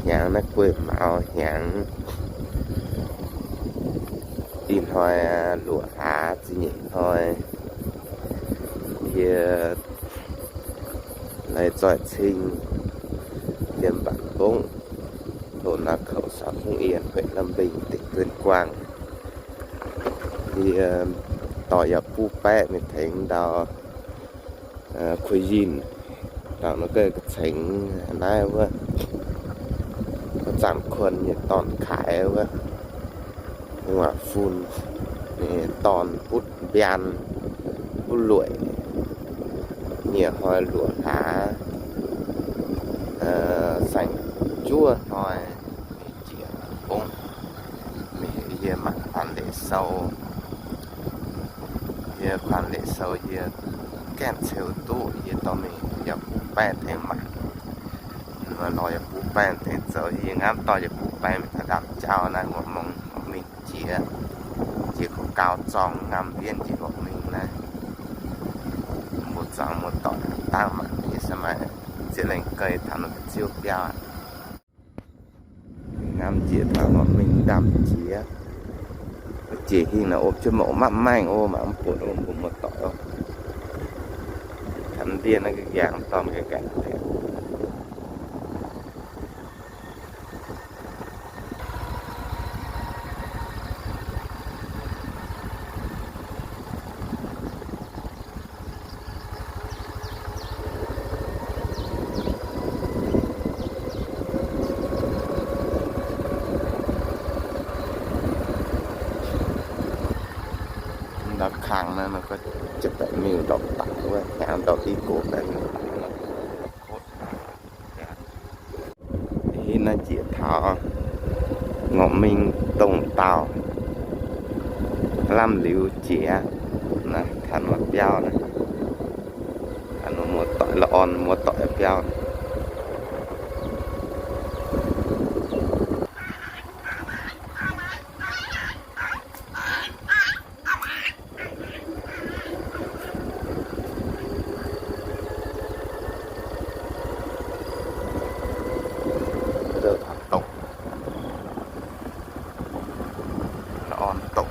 Hnyangx naaiv guei maux hnyangx. Ih hnoi luoqc hlaax ziepc nyeic hnoi, yie Lai Zoih Cing, yiem Mbangx Mbongv, โทนนาเขต xã Phú Yên, huyện Lâm Bình, tỉnh Tuyên Quang. Yie dorh yaac buv baeqv mingh tengx ndau Kuv Yinh, ndau naaiv ga'cengx naaiv wuov, wuov Zanc Kuon nyei dorn-kaaix wuov, Nguaaz Fun nyei dorn butv mbian butv lueic, nyiec hnoi luoqc hlaax, saeng-juov hnoi, mingh jiex bungv, mingh yie mangc kuanx leic sou. Yie kuanx leic sou yie gaengh ceu duqv, yie dorh mingh yaac buv baeqv tengx mangc. Lorz yaac buv baeqv tengx zoux, yie ngamv dorh yaac buv baeqv mingh taux ndaamv-jauv naaiv, muoz-mungz mingh jiex, jiex gaux zorng ngamv mbienv jiex gorqv mingh naaiv. Mbuo zuangx muoz-doic dangh mangc mingh se maaih ziex lengh gei taux norm ga'ziouv biauv aqv. Ngamv jiex taux gorqv mingh ndaamv-jiex, jiex hingh naaic opv jienv mouc mapv maengh o, mangc mv buatc o, mbuo muoz-doic o. Taux ndiev naaiv ga'nqaang dorn ga'nqaang deix. Ndau kang naaiv nor gorngv jienv baeqc miuc ndorpc daic wuov, hnyangx ndorpc div gox baeqc miuc. Hitv naaiv jiex taux ngorc mingh dongh dauh lamh liuz jiex naaiv, taux norm biauv naaiv. Taux norm muoz-doic, la'orn muoz-doic biauv naaiv. Doqc, la'orn doqc.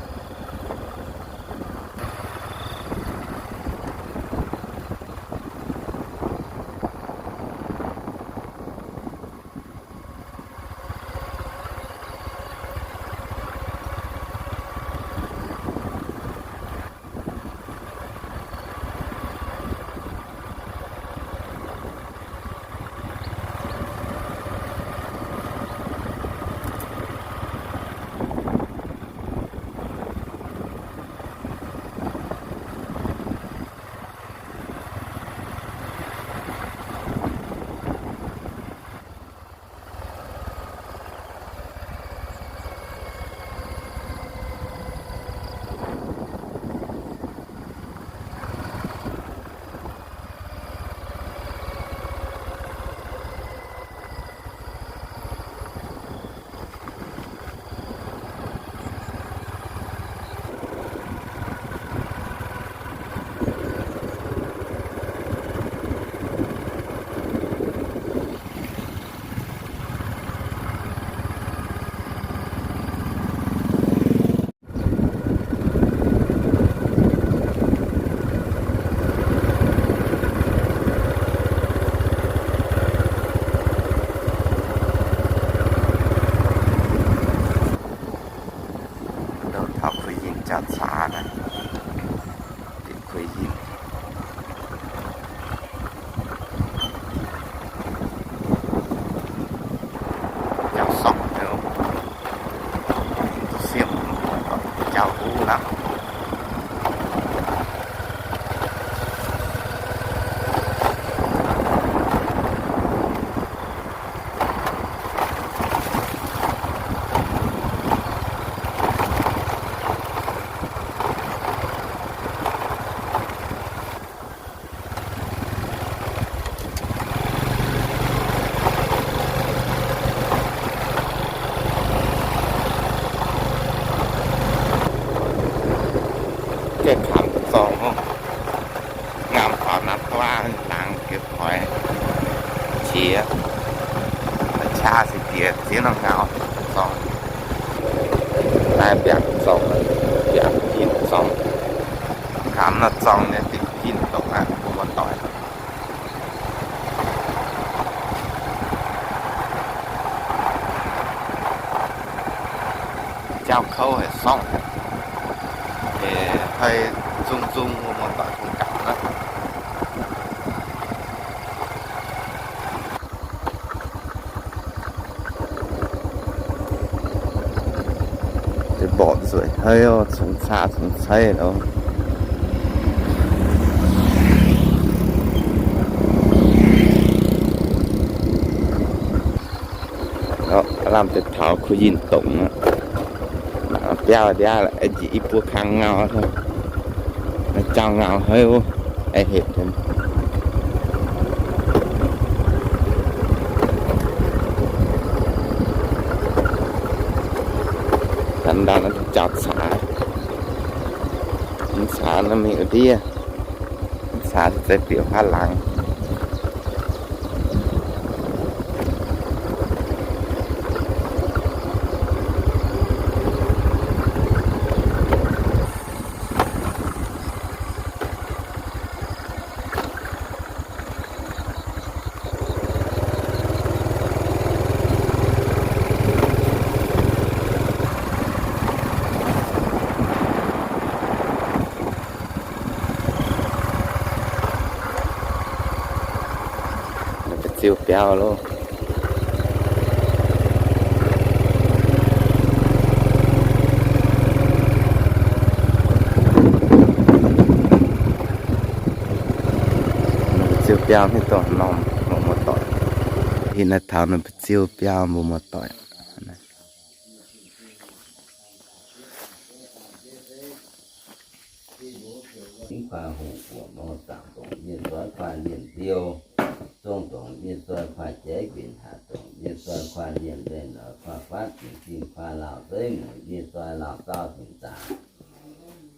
Qaqv se diex ziex norm ngau zorng. Naaiv mbiaangc zorng, mbiaangc jin zorng. Kamv nor zorng nyei dingc jin dongc aqv, mbuo muoz-doic. Jauv kouv haic sorngv, hnoi zung zung, mbuo muoz-doic bun gaux aqv. Mborqv nzueic haiv, congx caa congx caiv loh. Lamh deix taux kuv yinh dongc aqv. Mangc biauv ndiav, njiec i buo kang ngau, jauv ngau haiv, ei hepc. Ganh ndau naaiv jauv caax, mv caax naaiv mingh wuov ndiev, mv caax se zeix diuc haav laangz. Ziu biauv loh. Ziu biauv haaix norm, mbuo muoz-doic. Hinh naaiv taux ninh mbuo ziu biauv, mbuo muoz-doic. Fingx Kuaah Hungh guoqv mor zaangc dongc mienh zoi kuaah lienh diou, zong dongc mienh zoi kuaah jeiv guinc hatc dongc mienh zoi kuaah lienh lenh oix kuaah fatv dingc zinh kuaah lauh zeiv mueic mienh zoi lauh zauv dingc zaac.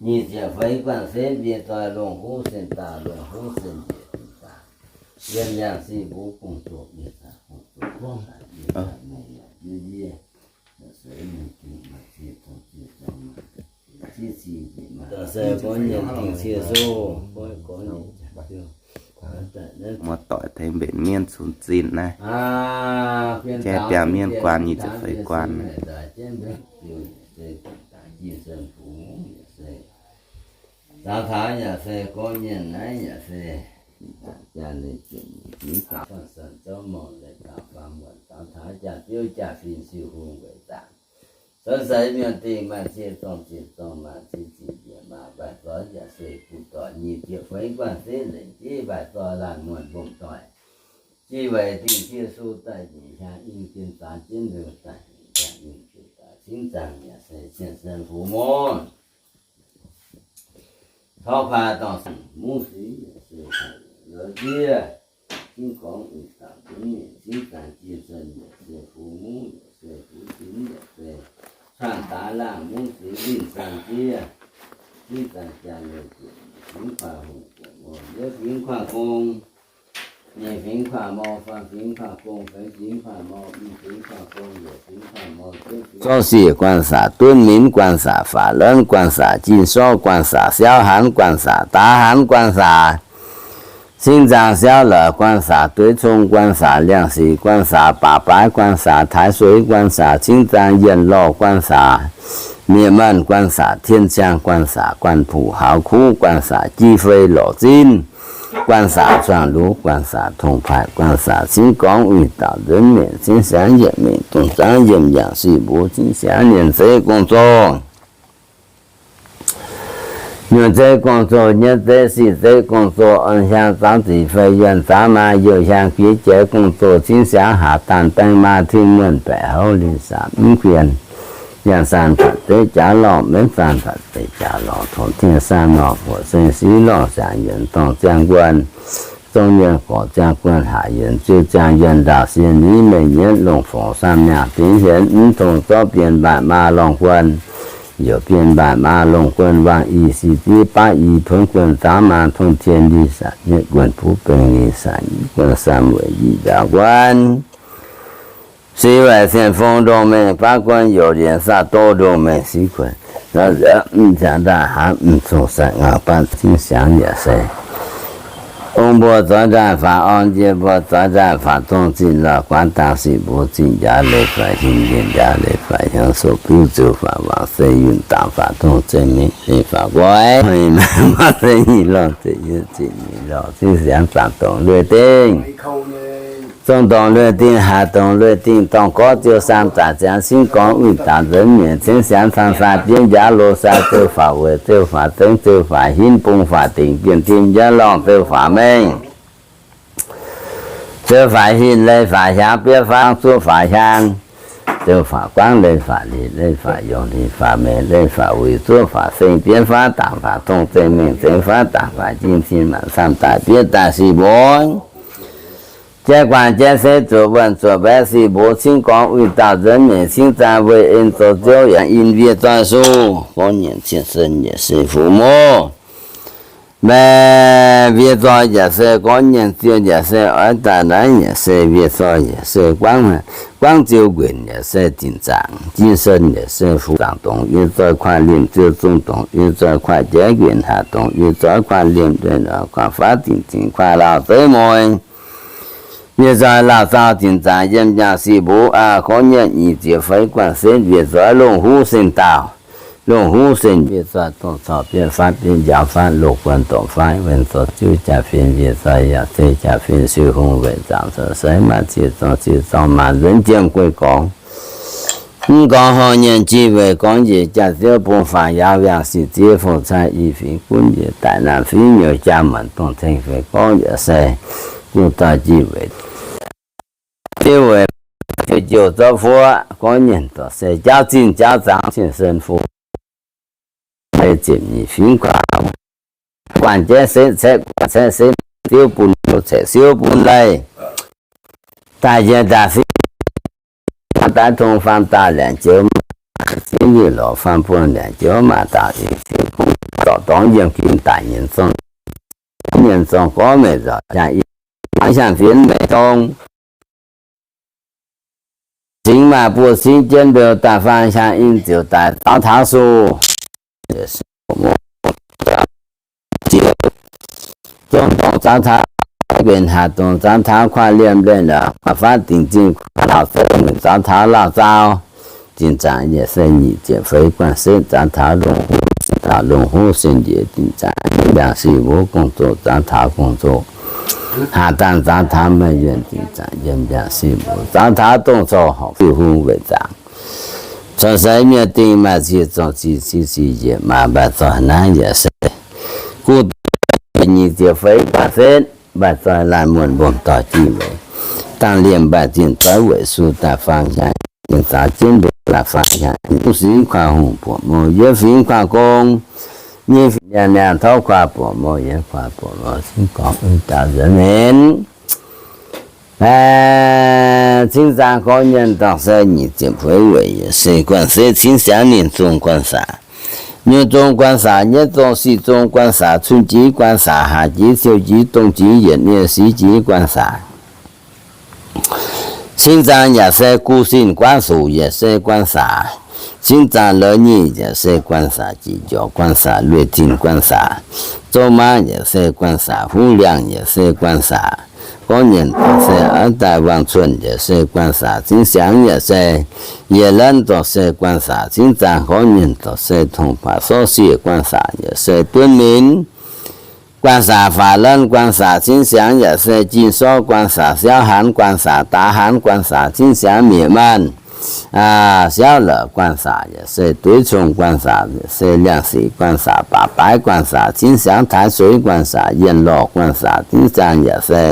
Nyic ziepc feix guanh setv mienh zoi longh huv sen daauh longh huv sen njiec dingc zaac. Yiem yangh sic mbuo gong-zoh mienh zaac gong-zoh mienh zaac mienh yaac yie yie. Muoz-doic tengx mbenc mienv cunx zinh naaiv. Jai biaa mienv guaan nyic ziepc feix guaan. Zaux taux yaac se gorngv mienh naaiv yaac se jaa leiz ziepc nyeic fingx gaax, san zouv morngh leiz gaax, faam muonc zaux taux jaa-biouv jaa-fin siou hung weic zaangc. Cun sai mienh dingh maaih zieqv zorng zieqc zorng maaih zieqv zinh njiec maaih mbaih zoih yaac se guv doic nyic ziepc feix guanh setv lengc jeiv mbaih zoih laanh muonh mbomc doic. Jiex weic dingh Yesu daaih nyic hiaang yingh jienv zaax jienv liuz daaih nyic hiaang yingh jienv daaih cingv zaangc yaac se cien sen fu mor. Tov kuaah dorngc mungv sic yaac se loz-ndiev, cingv gorngv uix dauh zunv mienh cingv zaangc jiex sen yaac se fu mungv yaac se fu zinx yaac se cuangx daax laangh mungv sic linh zaangc jiex, cingv zaangc jaa leiz ziepc nyeic fingx Kuaah Hungh guoqv mor, yie fingx Kuaah Gong, nyeic fingx Kuaah Mor, faam fingx Kuaah Gong, feix fingx Kuaah Mor, i fingx Kuaah Gong, yietc fingx Kuaah Mor, zorqv siec guanh saac, dunv minv guanh saac, faatv lornv guanh saac, jin sorv guanh saac, siauv hanx guanh saac, daax hanx guanh saac, cingv zaangc siauv lorqc guanh saac, dueiv cong guanh saac, liangh sic guanh saac, baac baaix guanh saac, taaix sueix guanh saac, cingv zaangc yienh lorh guanh saac, mienh maanh guanh saac, tien ziangh guanh saac, guanh puqv haux kuv guanh saac, ji fei lorqc zinv guanh saac, zuangx luv guanh saac, tong paaic guanh saac, cingv gorngv uix dauh nzuonx mienh, cingv siangx yietc mingh dongh zaangv yiem yangh sic mbuo, cingv siangx mienh zeiv gong-zoh. Nyuoz zeiv gong-zoh, nyietv zeiv sic zeiv gong-zoh, orn hiaang zaamv zic fei yuonh zaamv maa, youh hiaang fiev jeiv gong-zoh, cingv siangx haac daanh baeng maa, tin muonh baeqc houv, linh sac mv guienh, yangh saan fatv zeiv jaax lorh, mbenv saan fatv zeiv jaax lorh, tov tien saan lorh, fuoqv seng siv lorh, siangx yuonx dorngh ziangh guon, zong yuonh gorqv ziangh guon, haac yuonx ziu ziangh yuonh, ndaauv sien miv mengh nyienv, longc forc saam nyaah bingx hienx, mv tong zorqv bienh mbaatc maa lorngh guon, youc bienh mbaatc maa longh guon, wangh i si ziv baav i puonv guon, zaamv maa tong tien, li sac nyietv guon, buv beng li sac nyietv guon, saam weic njiec nzaaux guon. Sic waaic cien fong ndongh mengh baav guon, youc lienc saah doh ndongh mengh siqv kuonx. Nziaaux mv ziangx ndaaih hnangv mv cong sai ngauh baav cingv siangx yaac se ong mbuo zoix ndaaih faaux orn, yie mbuo zoix ndaaih faaux dongh zinh lorh guaav dangh sic mbuo zinh njaaux leiz faaux hinc, yinh njaaux leiz faaux hiuv soqv biuv ziouc faaux wangc se yunh dangx faaux dongh zeiv mingh leiz faaux nqoi, maaih se nyic lorh zeiv yie zinh nyic lorh cingv siangx zaangc dongh lueiz dingh. Zong dongh lueiz dingh, haaix dongh lueiz dingh dorngh gorv ziouc saam daaih ziangx cingv gorngv wuic daux nzuonx nyeic cingv siangx cang sai bieiv njaaux loz sai ziouc faaux weic ziouc faaux zengv ziouc faaux hinv bung faaux dingc jienh tim njaaux lorngh ziouc faaux mengh. Ziouc faaux hinc leiz faaux hiaangx bieiv faaux zuov faaux hiaang. Ziouc faaux guangv leiz faaux lic leiz faaux yongh lic faaux meix leiz faaux wuic zuov faaux seng bieiv faaux dangc faaux tong zengc mengh zengc faaux dangc faaux jin cin maanc saam daaih bieiv daaih sic mbuo. Jaiv guangc jaiv seix zuoqc wuonh zuoqc mbaeqv sic mbuo cingv gorngv wuic dauh nzuonx mengh cingv zaang weih en zoux ziouv yaac in vie zoi suh gorngv nyienc cien sen yaac se fuqv moz. Mbaeqv vie zoi yaac se gorngv nyienc zienh yaac se oix daaih naaiv yaac se vie zoi yaac se guangv, guangv ziouc nquenc yaac se dinc zaangc jin sen yaac se fuqv zaangc dongh yie zoi kuaaiv liemh ziouc zungv dongh yie zoi kuaaiv jaiv nquenc haac dongh yie zoi kuaaiv liemh ndueic kuaaiv faatv dinc zingc kuaaiv lauh zeiv mueiz. Yie zoi lauh zaux dinc zaangc yiem njaangc sic mbuo aqv. Gorngv nyienc nyic ziepc feix guanh setv vie zoi lungh huv sen daauh. Lungh huv sen vie zoi dongh corc bietv faatv bietv njaaux faatv loz guon dorc faatv wen zoux ziouv jaa-fin vie zoi yaac se jaa-fin siu hungh weic zaangc zoux seix maaih ziex zorng ziex zorng maanc nzuonx jiem guei gorngv. Mv gorngv horngh nyienc jih weic gorngv njiec jaax-ziouv bung faaux yaauv wiangh sic ziev fong cai i fingx gunv njiec daaih naamh fingx nyouz jaa muonc dongh tengx feix gorngv yaac se gu doix jih weic diuv weic ziouc jouh zorqv fuoqv gorngv nyienc dorc se jaauv zinh jaauv zaangc cien sen fu mei ziepc nyeic fingx guaax guanh jaiv setv caeqv guanh caeqv setv diuv bun loz caeqv siuv bun leih daaih jiex daaih fingx faam daaih tong faam daaih liangc joux maac ziv yiuh lorz faam buon liangc joux maac daaih fingx ziv bun zorc dorngx yiem kim daaih nyienc zorng nyienc zorng gorngv meic nzorc jaa i hnyangx fienx meic dong cingx maaih buo cingx jienv mbeux daaih faang hnyangx in ziouc daaih zaux taux suh. Zong dongh zaux taux benx haaix dongh zaux taux kuaaiv liemh lenh aqv, kuaaiv faatv dingc zinh kuaaiv lauh zeiv mueic zaux taux lauh zaux. Zinh zaangc yaac se nyic ziepc feix guanh setv zaux taux lungh huv, zinh taux lungh huv se njiec zinh zaangc yiem mbiaangc sic mbuo gong-zoh zaux taux gong-zoh. Haac daanh zaux taux maiv yuonh zinh zaangc yiem mbiaangc sic mbuo zaux taux dongh corc horpc fiuv hung weic zaangc corc seix mienh dingh maaih ziex zorng ziex civ ziex yietc maah. Mbaac zoih naaiv yaac se gu nyic ziepc feix guanh setv. Mbaac zoih laanh muonh mbomc doic jiex weic dangh liemh mbaac zinh zoih weic su daaih faang hnyangx, yiem zaux jienv mbuo daaih faang hnyangx, mv singx kuaaiv hungh buoqc mouh yietv fingx kuaaiv gong, nyei fingx liangh niangh tov kuaaiv buoqc mouh yietv kuaaiv buoqc mouh cingv gorngv mv daux nzuonx mingh. Cingv zaang gorngv nyienc dorngc se nyic ziepc feix weic yaac se guanh setv cingv siangx ninh zong guanh saac, nyuoz zong guanh saac, nyietv zong sic zong guanh saac, cun jiex guanh saac, haac jiex ciou jiex dongh jiex yietc nie sic jiex guanh saac. Cingv zaang yaac se gu sin guaav suc yaac se guanh saac. Cingv zaang lorz nyic yaac se guanh saac, jiex jorc guanh saac, lueic zinh guanh saac. Zouv maav yaac se guanh saac, huv liangh yaac se guanh saac. Gorngv nyienc dorngc se oix daaih wangc cuonh yaac se guanh saac, cingv siangx yaac se yietc lanv dorngc se guanh saac, cingv zaang gorngv nyienc dorngc se tongc baac sorv sieqv guanh saac yaac se duonv minc guanh saac, faatv lanv guanh saac, cingv siangx yaac se jin sorv guanh saac, siauv hanx guanh saac, daax hanx guanh saac, cingv siangx mietc maanh siauv la'guanh saac yaac se dueiv cong guanh saac, se liangh sic guanh saac, baac baaix guanh saac, cingv siangx taaix suix guanh saac, yienh lorh guanh saac, cingv siangx yaac se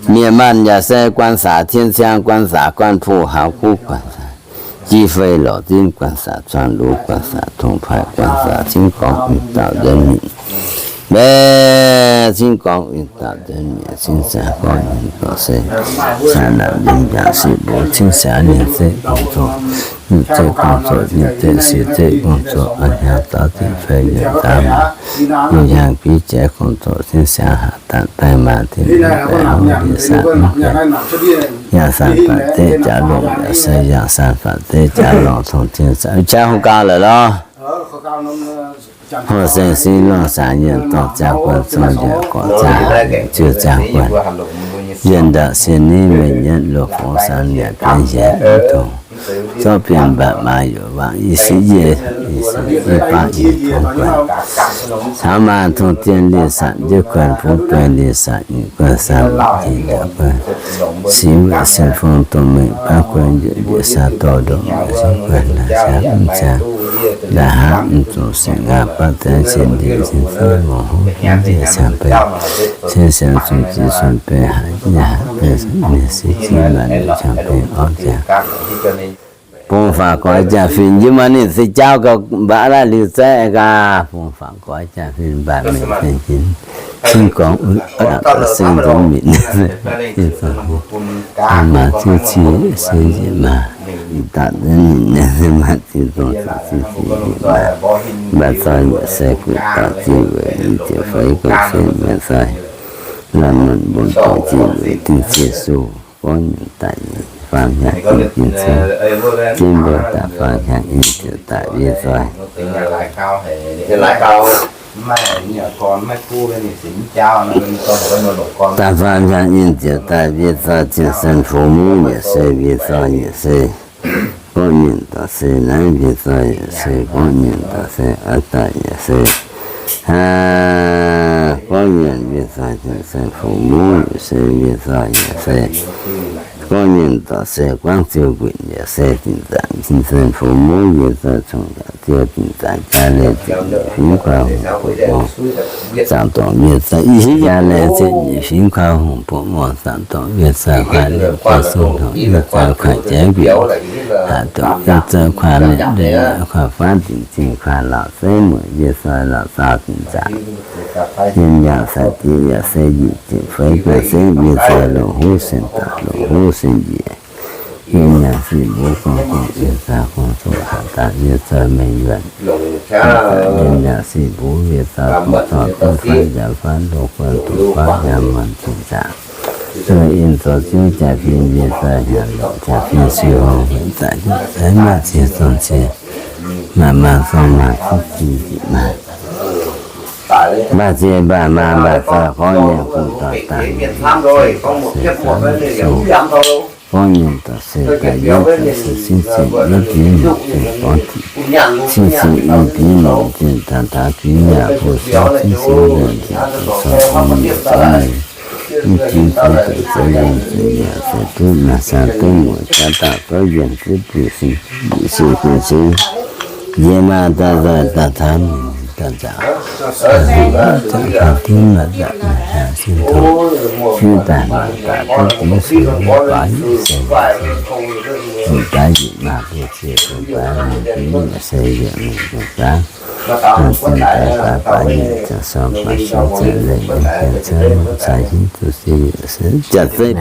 mietc maanh yaac se guanh saac, tien ciang guanh saac, guanh puh haux guv guanh saac, jiex fei lorz zinv guanh saac, cuangx lux guanh saac, tongx paaiv guanh saac, cingv gorngv winh dauh nzuonx mingh. Mbaeqc cingv gorngv winh dauh nzuonx mingh, cingv siangx gorngv ninh dorh se caa naanc yiem mbiaangc sic mbuo, cingv siangx ninh se ong zoh Nyiemc zeiv gong-zoh, nyiemc zeiv siec zeiv gong-zoh, a'hnyangx zaux diqc fei nyiemc zaux maaz, nyiemc hnyangx biv jaiv gong-zoh, sin siangx haac daanh baeng maaz, tin baeqc hongv ndie saanh mv gaengh, yangh saan faatv zeiv jaax longc yaac se, yangh saan faatv zeiv jaax longc tong zien zaqc. Jaax hungh gau laic lorh. Hov saeng sin lorh saangx yienh dorh ziangh guan, zorqv yaac gorqv ziangh, ziouc ziangh guan. Yienh ndaauh sien niv mengh yietv, loz-fongx saang yaac bienv hietc mv dungx, zorqv bienv mbaatc maaz yaac wangc i siqv yie, i siqv yie baav i tong guan. Caux maaz tong zien lieh satc njiec guan, fungx guan lieh satc nyic guan saang jiex yaac guan. Siqv weic sienx fong dongh mengh baav guan yietc liec saa dorh ndoqc maiv siqv guan naaic siang mv ziangx, ndaaih hnangv mv zuqc sic ngaanc baav zaengv cien ndiev cien fiuv mouc hov fingx njiec siang-baengh, cien siangx zungh ziex suonc baengh haaix nyungc haaix baengh mienh siqv ziex maanc liuz siang-baengh orv ziangx. Bung faaux goix jaa-fin, yie maaih ninh se jaauv gau mbaac laaih liuz zaeqv gaax. Bung faaux goix jaa-fin mbaatc mengh zengx jiex, cingv gorngv wuov seng nzunc minc, maaz ziouv cie se njiec maaz, daaih ninh se maaz ziouv dongh se njiec maaz, mbaac zoi yaac se gu'dauh jiex weic i ziepc feix gong-setv mbaac zoi, la'munc mbong doic jiex weic dingh cie suv, gorngv nyienc daaih nyeic faam hnyangx in jin ceng, jin mbuo daaih faam hnyangx in ziouc daaih wiev zoi. Daaih faam hnyangx in ziouc daaih wiev zoi, cien sen fungx muv yaac se wiev zoi yaac se, gorngv nyienc dorh se naaiv wiev zoi yaac se, gorngv nyienc dorh se oix daaih yaac se, aa, gorngv nyienc wiev zoi cien sen fungx muv yaac se wiev zoi yaac se, gorngv nyienc dorh se guangv ziou nquinc yaac se, zinh zaangc cien sen fungx muv wiev zoi cong-yaac ziou, zinh zaangc jaa laeh ziepc nyeic fingx kuaaiv hungh buoqc morngh, zaangc dorngc wiev zoi i jaa laeh ziepc nyeic fingx kuaaiv hungh buoqc morngh, zaangc dorngc wiev zoi kuaaiv liemh jaa sung dorngc wiev zoi kuaaiv jaiv nquinc, haaz dorngc wiev zoi kuaaiv liemh liemh kuaaiv faanv dingc zingh kuaaiv lauc zeiv mueic wiev zoi lauc zaau zinh zaangc, yien yaac sai diex yaac se njiec ziepc feix gu'nguaaic setv wiev zoi longc huv sen daaih longc huv sen njiec. Yien yaac se mbuo gorngv gorngv wiev zoi gorngv zoqc haaz daaih wiev zoi mengh yuonc. Yien yaac se mbuo wiev zoi gorngv dorh duqv faanv nziaaux faanv loz guon doqc faanv nyaanh muonc zinh zaangc. Zuov in zoux ziouv jaa-fin wiev zoi hnyangx longc jaa-fin siou hungh hec zaqc njiec zaiv maaih cie zorng cie, maaih maaz zorng maaz ziv zinh njiec maaz. Mbaaih zie mbaaih maaz mbaaih zoi gorngv nyienc gu'nguaaic daaih, se gorngv nyienc dorh se daaih yietv dorh se cingv cien yietv bieqv nyic zinh gorngv diqc, cingv cien i bieqv nyic zinh daaih taux bieqv nyaah buo suiv cingv cien nyic zinh zoux sorng hmz nyic zorngv nyei, mv ginv zungv deix zeiv yiem zinh yaac se duqv maaih saang duqv mueic jaav dauh duqv yienh duqv buic sin, buic sin buic sin, yie maaih daaih nzoih daaih taux mingh daaih nzaaux, daaih duqv maaih nzangc maaih hnyangx sin tong, fiev daaih maaih daaih duqv dingv suiv baaux yietc se, yietc daaih yietc maaih buo cie bun baaix mingh bieq yaac se yaac mingh bun baav, zinh daaih baaix baaix yietc ziangh sorng baaix suiv ziangh leih yiem gengh cauv cai hiuv duqv se yaac se jaax zeiv.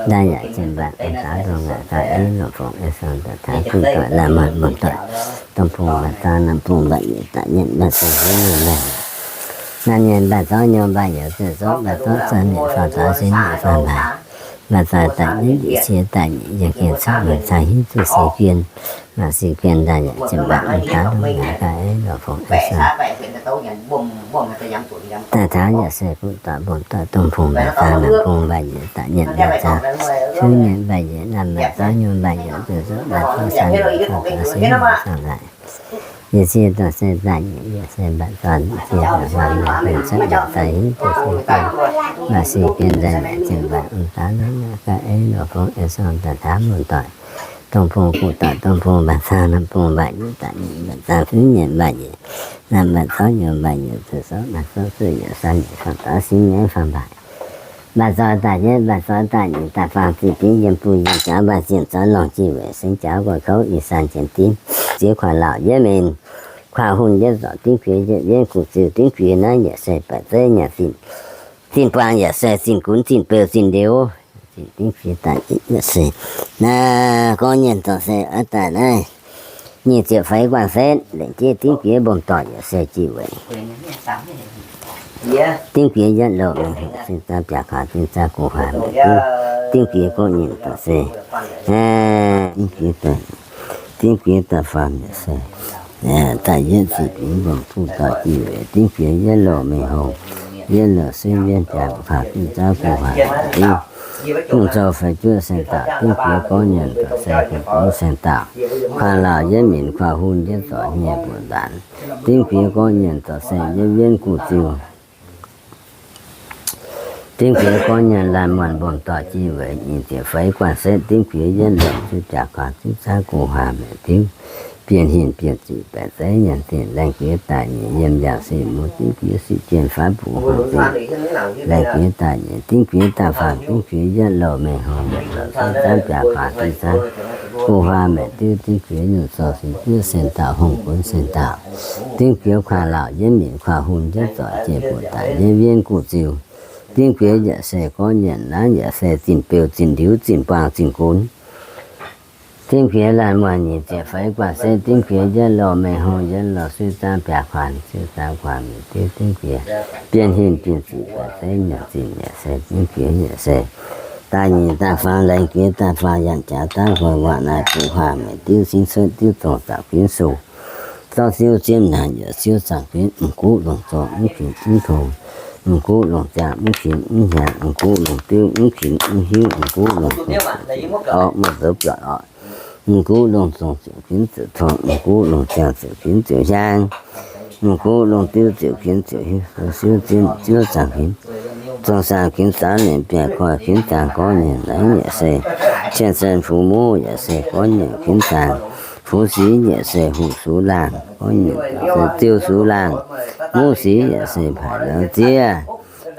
Daaih yaac zinh mbaatc daaih dongh ngaatc daaih eiv longc fongc eiv sorng daaih taaix kuv doic laaih muonc muonc doic, dongh bung mbaac zaax naamh bung mbaac yietc daaih nyienc mbaac zong hiuv nyienc mbaac, naamh nyienc mbaac zorqv nyouz mbaac youz zuqc zorqv mbaac zorqv zaaih nyienc faam zaax sin nyienc faam mbaac, mbaac zaaix daaih nyienc njiec cie daaih nyienc yiem gengh cauv muonc cai hiuv duqv se guien, maaih se guien daaih yaac zinh mbaatc daaih dongh ngaatc daaih eiv longc fongc eiv sorng daaih taaix yaac se kuv doic mbong doic dongh bung mbaac zaax naamh bung mbaac yietc daaih nyienc mbaac zaax, hiuv nyienc mbaac yietc naamh mbaac zorqv nyouz mbaac youz zuqc zorqv mbaac zorqv cai nyienc faam zaax sin nyienc faam mbaac, yie cie dorh se daaih nyienc yaac se mbaac zorqv nyienc cie daaih maaih maaih bung cuotv yaac daaih hiuv duqv se guien, maaih se guien daaih yaac zinh mbaatc daaih dongh ngaatc daaih eiv longc fongc eiv sorng daaih taaix mbong doic, dongh bung kuv doic dongh bung mbaac zaax naamh bung mbaac yietc daaih nyienc mbaac zaax hiuv nyienc mbaac yietc naamh mbaac zorqv nyouz mbaac youz zuqc zorqv mbaac zorqv zuqc yaac san nyienc faam zaax sin nyienc faam mbaac, mbaac zorqv daaih yietv mbaac zorqv daaih nyic daaih faang zinh dingv yiem buo yiem jaax mbaac zinh zorqv longh jiex weic sengx jaax gu'nguaaic kouv i san jienv dingv ziex kuaaiv lauc yietv mengh kuaaiv hungh yietv zorc dingv kuiz yietv yienv gu'ziux dingv kuiz naaiv yaac se baac zeiv nyaah zinh, zinh buang yaac se zinh gunv zinh beu zinh liuz, Dingv fiev daaih yietc se, naaiv gorngv nyienh dorh se oix daaih naaiv nyic ziepc feix guanh setv, lengc jeiv dingv fiev mbong doic yietc se jiex weic. Dingv fiev yietv louh mengh hoc sin zaang biaac kuaanx sin zaang guv huaax maiv diuv. Dingv fiev gorngv nyienh dorh se, dingv fiev, dingv fiev daaih faam yietc se, daaih yietv ziepc fingx mbong fuqv doic jiex weic. Dingv fiev yietv louh mengh hoc, yietv louh sin yietv biaac kuaanx sin zaang guv huaax maiv diuv. Hungh zou feix juoqv saeng-daauh, dingv fiev gorngv nyienh dorh se feix juoqv saeng-daauh. Kuaanx laauc yietv minc kuaanx hun yietv zoic nyei mbuoqc nzaanx. Dingv fiev gorngv nyienh dorh se yietv wienv guv ziu. Dingv fiev gorngv nyienh laanh muonh mbong doic jiex weic nyic ziepc feix guanh setv. Dingv fiev yietv louh sin biaac kuaanx sin zaang guv huaax maiv diuv. Bienh hinc bienh ziqc baeqc zeiv nyanc zinh laengh fiev daaih nyeic yiem yaac sic muoz dingv fiev sic jien faanv buoz hungh zinh laengh fiev daaih nyeic dingv fiev daaih faam dingv fiev yietv louh mengh hoc yietc louh sin zaang biaac kuaanx sin zaang guv huaax maiv diuv. Dingv fiev nyungc zoux sin juov saeng-daauh hungh gunv saeng-daauh. Dingv fiev kuaanx laauc yietv minc kuaanx hun yietv zoic jiex mbuoqc nzaanx yietv wienv guv ziu. Dingv fiev yietc se gorngv nyienh naaiv yietc se zinh beu zinh ndiux zinh buangh zinh gunv. Dingv fiev laanh muonh nyic ziepc feix guanh setv. Dingv fiev yietv louh mengh hoc yietc louh sin zaang biaac kuaanx sin zaang guv huaax maiv diuv. Dingv fiev bienh hinc bienh ziqc baeqc zeiv nyanc zinh yietc se. Dingv fiev yietc se daaih nyic daaih faam laengh fiev daaih faam yangh jaax daav guv huaax naaiv guv huaax maiv diuv. Sin cuotv diuv dongh zaangc fiev sou zorqv ziouv ziemv naanc yietc ziouv zaangc fiev mv guv longc zorqv mv qinx mv tong, mv guv longc ziangh mv qinx mv hiaangx, mv guv longc diuv mv qinx mv hiuv, mv guv longc zongc orqc, mv zoux biauc orqc, mv guv longc zongc ziouc kuinx ziouc tong, mv guv longc ziangh ziouc kuinx ziouc hiaang, mv guv longc diuv ziouc kuinx ziouc hiuv, siouv ziouv zaangc kuinx, zongc zaangc kuinx zaangc nienx biaac koiv kuinx zaangc gorngv nyienh naaiv yietc se cien sen fuv muv yietc se gorngv nyienh kuinx zaangc, fuv sic yietc se huv sux laangh gorngv nyienh ziou sux laangh, muv sic yietc se paaic lorz ziev.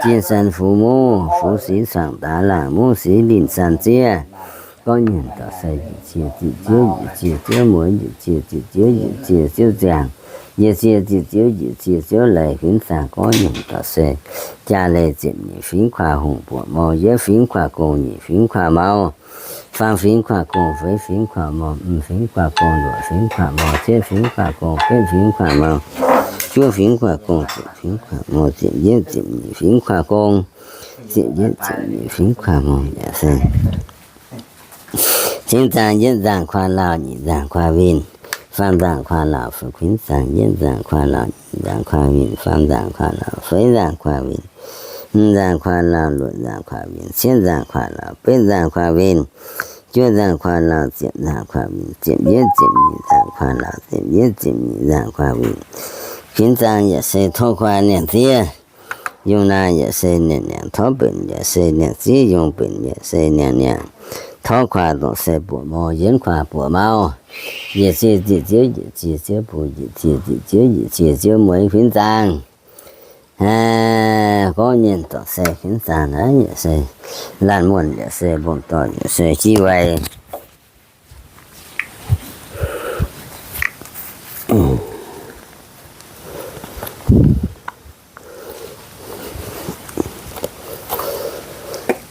Cien sen fuv muv, fuv sic cangx daaix laangh, muv sic linh san ziev. Gorngv nyienh dorh se yietc cie ziqc ziouv, yietc cie ziouv mueiz, yietc cie ziqc ziouv, yietc cie ziouv ziangh, yietc cie ziqc ziouv, yietc cie ziouv leiz kuinx zaangc gorngv nyienh dorh se jaa leiz ziepc nyeic fingx kuaaiv hungh buoqc mou, yietv fingx kuaaiv gong, nyic fingx kuaaiv mou, faam fingx kuaaiv gong, feix fingx kuaaiv mou, m'fingx kuaaiv gong, luoqc fingx kuaaiv mou, cietv fingx kuaaiv gong, betv fingx kuaaiv mou, juov fingx kuaaiv gong, ziepc fingx kuaaiv mou, ziepc yietv ziepc nyeic fingx kuaaiv gong, ziepc yietv ziepc nyeic fingx kuaaiv mou yaac se. Cingx zaangc yietv nzaangc kuaaiv lauh, nyic nzaangc kuaaiv winh, faam nzaangc kuaaiv lauh, kuinx zaangc yietv nzaangc kuaaiv lauh, nyic nzaangc kuaaiv winh, faam nzaangc kuaaiv lauh, feix nzaangc kuaaiv winh, hmz nzaangc kuaaiv lauh, luoqc nzaangc kuaaiv winh, cietv nzaangc kuaaiv lauh, betv nzaangc kuaaiv winh, juov nzaangc kuaaiv lauh, ziepc nzaangc kuaaiv winh, ziepc yietv ziepc nyeic nzaangc kuaaiv lauh, ziepc yietv ziepc nyeic nzaangc kuaaiv winh. Kuinx zaangc yaac se tov kuaaiv niangh ziev. Yungh naaiv yaac se niangh niangx, tov benx yaac se niangh ziev, yungh benx yaac se niangh niangx, tov kuaaiv dongh se buoqc mou, yienv kuaaiv buoqc mou. Yietc cie ziqc ziouv, yietc cie ziouv bung, yietc cie ziqc ziouv, yietc cie ziouv mueiz kuinx zaangc. Gorngv nyienh dorh se kuinx zaangc naaiv yaac se laanh muonh yaac se mbong doic yaac se jiv weic.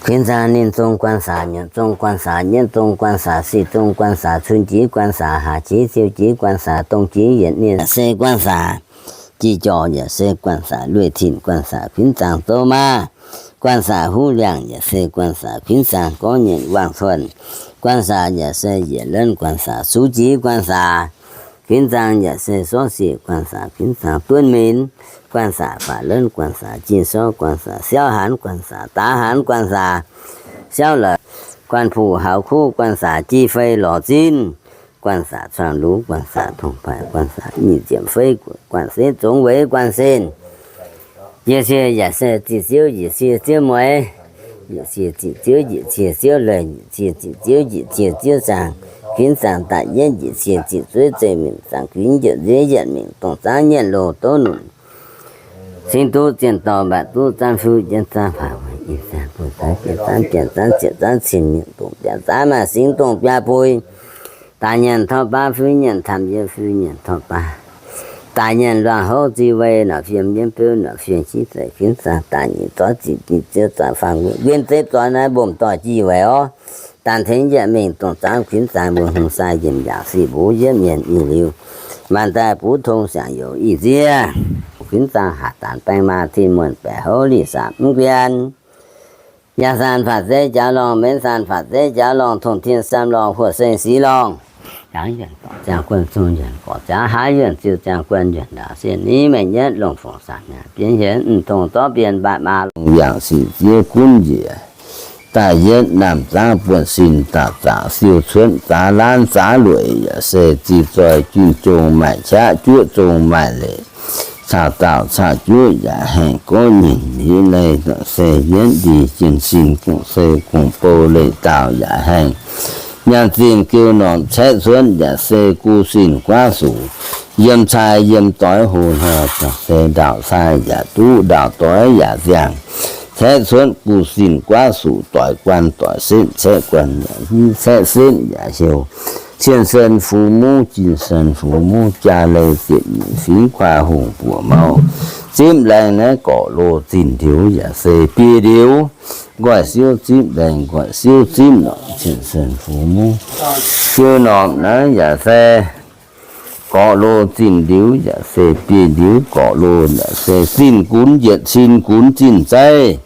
Kuinx zaangc ninh zong guanh saax, nyiemc zong guanh saax, nyietv zong guanh saax, sic zong guanh saax, cun jiex guanh saax, haac jiex ziou jiex guanh saax, dongh jiex yietc ninh se guanh saax, jiex jorx yaac se guanh saax, lueiz tin guanh saax, kuinx zaangc zouv maah. Guanh saax huv liangh yaac se guanh saax, kuinx zaangc gorngv nyienh wangc cuonh. Guanh saax yaac se yietc lenv guanh saax, sux jiex guanh saax, kuinx zaangc yaac se sorv siec guanh saax, kuinx zaangc duonv minc guanh saax, faatv lenv guanh saax, jin sorv guanh saax, siauv hanx guanh saax, daax hanx guanh saax, siauv la'guanh puqv haux kuv guanh saax, jih fei lorz zinh guanh saax, cuangx lux guanh saax, tongx paaix guanh saax, nyic ziepc feix guanh setv, zongx weic guanh sin. Yietc cie yaac se ziqc ziouv, yietc cie ziouv mueiz. Yietc cie ziqc ziouv, yietc cie ziouv leiz, yietc cie ziqc ziouv, yietc cie ziouv zaangc. Kuinx zaangc daaih yietv, yietc cie ziqc zueiv zeiv minc zaangc, kuinx njiec nzueiz yietc minc dongh zaangv nyienh loz dov nunc. Singx duqv zienh dorh mbatc duqv zaanv fuqv jienv zaanv paac, ih zaanv buo zaanv jiex zaanv jiex zaanv ziepc zaanv cin mienh dongh biaa zaanv maaih singx dongh biaa bui. Daaih nyienc torv baav, fuiv nyienc tamv yietv, fuiv nyienc torv baav. daaih nyanc luangh houv zi wei nor, fiem jienv beuv nor, fiem jienv zeiv kuinx zaangc daaih nyic zorqv zic jienv ziouv zaangc fangx nquen zeiv zoix naaiv mbomc dorh jih weic orv. Daanh tengx njiec mingh dongh zaangv kuinx zaangc mbuo hmz sai yiemc yaac sic mbuo yietv mienh ih liuz, maanc daaih buv tong siangx youz ih nziev, kuinx zaangc haac daanx baeng maa tin muonh baeqc houv lic saapc mv guan. Yangh saan faatv zeiv jaax lorngh, mbenc saan faatv zeiv jaax lorngh, tongh tien saam lorngh, huoqc seng sic lorngh. Jangx yuonh gorqv ziangh guan, zong yuonh gorqv ziangx haav yuonh, ziuh ziangh guan yuonh ndaauv sienh ni maengc yietv, longc fongc saanc nyaanh bienx hienx, mv tongh zorqv bienx mbaatc maa longc yangh sic ziev gunv njiec. Daaih yietv naamh zaangv buonv sin dauh zaangc siou cuotv zaax laanv zaax lueic yaac se zih zoih junh zong maaih qaqv juoqv zong maaih leic, caux dauh caux juoqv yaac haengh gorngv nyinc hiv leiz se yietv ndih jien sin gong-sei gong-bou leiz dauh yaac haengh. Nyaanh zinh geu norm caeqv cuotv yaac se gu sin guaav sux, yiem cai yiem doix hlo hnoi se ndaauh cai yaac duqv ndaauh doix yaac ziangh. Caeqv cuotv gu sin guaav sux doix guan doix setv caeqv guan yaac hiv caeqv setv yaac hiuv. Cien sen fux muv, jin sen fux muv, jaa leiz ziepc nyeic fingx kuaa hungh buoqc mouh. Zipv laengz naaiv gorqv-loz zinh ndiux yaac se biei ndiux. Nqoi siouv zipv laengz, nqoi siouv zipv norqc, cien sen fux muv. Siou norqc naaiv yaac se gorqv-loz zinh ndiux yaac se biei ndiux, gorqv-loz yaac se zinh gunx yietc cin gunx zinh zeiv.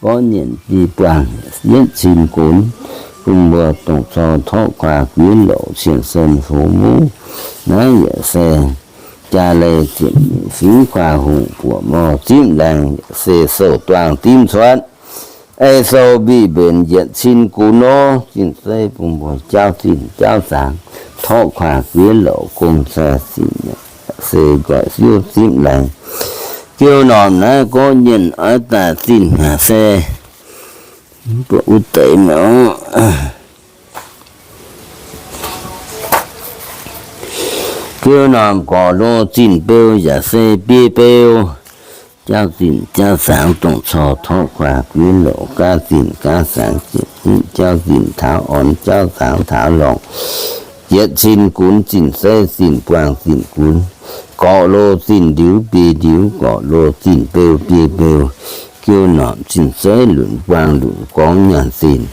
Gorngv nyinc biei buangh yietv cin gunx. Bun mbuo dongh cor torqv kuaa guiv louc cien sen fux muv. Naaiv yaac se jaa leiz ziepc nyeic fingx kuaa hungh buoqc mouh zipv laengz yaac se sou-duangh dimv cuotv. Ei sou mbic mbenc yietc cin gunx nor, zinh zeiv bun mbuo jauv zinh jauv zaangc, torqv kuaa guiv louc gong sai zinh se nqoi siouv zipv laengz. Geu norm naaiv gorngv nyinc oix daaih zinh haac se mbuo wuov deix mv Geu norm gorqv-loz zinh beu yaac se biei beu. Jauv zinh jauv zaangc dongh cor torqv kuaa guiv louc gaav zinh gaav zaangc ziepc nyeic jauv zinh taux orn jauv zaangc taux lorngh. Yietc cin gunx zinh zeiv zinh buangh zinh gunx. Gorqv-loz zinh ndiux biei ndiux, gorqv-loz zinh beu biei beu. Geu norm zinh zeiv lunc buangh lunc gorngv nyaanh zinh.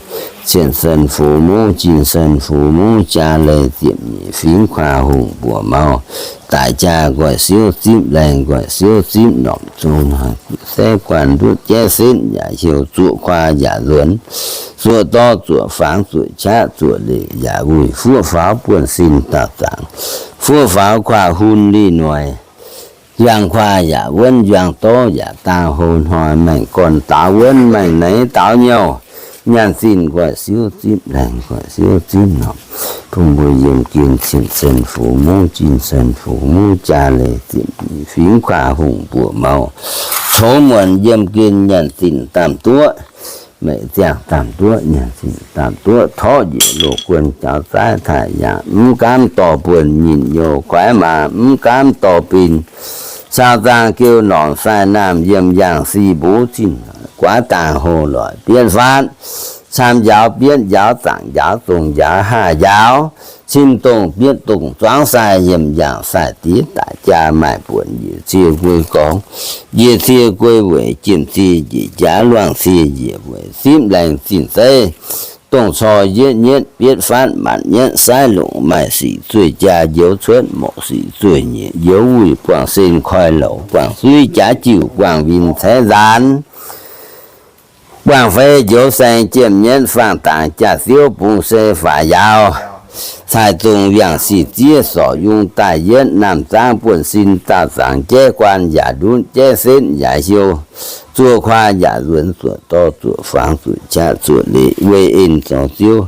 Cien sen fux muv, jin sen fux muv, jaa leiz ziepc nyeic fingx kuaa hungh buoqc mouh. Daic jaa nqoi siouv zipv laengz, nqoi siouv zipv norm zong hnoi, gu'seix guanh ndutv jaiv setv yaac heuc, zuoqc kuaa yaac nzuonx, zuoqc dorv zuoqc fangx, zuoqc qaqv zuoqc leic yaac wuic, fuoqv faaux buonv sin dauh zaangc, fuoqv faaux kuaa hun lih noic. Yuang kuaa yaac wuonv, yuang dorv yaac daang, hlo hnoi maengh gorn daaux wuonv, maengh neix daaux nyouh. Nyaanh zinh nqoi siouv zipv laengh, nqoi siouv zipv norm. Bun mbuo yiem gen cien sen fux muv, jin sen fux muv, jaa leiz ziepc nyeic fingx kuaa hungh buoqc mouh. Congx muonc yiem gen nyaanh zinh daamh duoqv, meic ziangh daamh duoqv, nyaanh zinh daamh duoqv, torqv njiec loz-guon jaux zaaiv taaih yangh, mv gaamv dorh buonc nyinh nyouh, koiv maaz mv gaamv dorh bin. Cau zaang geu norm sai naamh yiem yangh si mbuv zinh, guaav daangh hlo loic bietv fatv, camv njaaux bietv njaaux zaangc njaaux zong njaaux haah njaaux, cin dongh bietv dongh zuangx sai yiem yangh sai diex daic jaa maaih buonc njiec cie guei gorngv, njiec cie guei weic jiem cie njiec jaax luangh cie njiec weic zipv laengz zinh zeiv. Dongh cor yietv nyietv bietv fatv maanc nyietv saiv longc maaih sic zueih jaa njoux cuotv morqc sic zueih nyieqc njoux wuic buangh sen koi louc buangh suiv jaax jiuc buangh win caeqv nzaanx. Buangh fei njoux saeng jiem nyietv faang dangx jaax ziouv bung se faaux yaauv. Cai zong wiangh sic ziev sorc yungz daaih yietv naamh zaangv buonv sin daauh zaangc jaiv guaan yaac ndutv jaiv setv yaac hiuv. Zuoqc kuaa yaac nzuonx zuoqc dorv zuoqc fangx zuoqc qaqv zuoqc leic weih en zoux ziouv.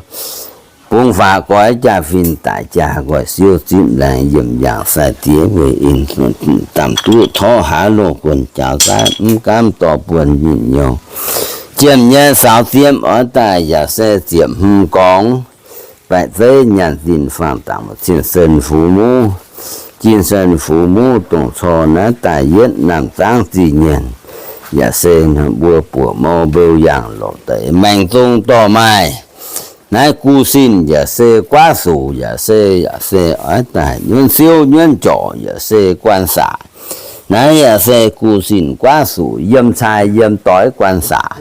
Bungx faaux goix jaa-fin daic jaa nqoi siouv zipv laengz yiem yangh sai diex weih en zuoqc daamh duqv torqv haaz loz-guon jaux zaaiv mv gaamv dorh buonc nyinh nyouh. Jiem nyietv saaux ziemv oix daaih yaac se ziepc hmz gorngv. Baeqc zeiv nyaanh zinh faang dangx cien sen fux muv, jin sen fux muv dongh cor naaiv daaih yietv naamh zaangv zih nyienc. Yaac se mbuo buoqc mou mbeu yangh lorqc deix maengx zong dorh maaih. Naaiv guv sin yaac se guaav suc, yaac se, yaac se oix daaih nyuonv siouv nyuonv jorc, yaac se guanh saac. Naaiv yaac se guv sin guaav suc, yiem cai yiem doix guanh saac.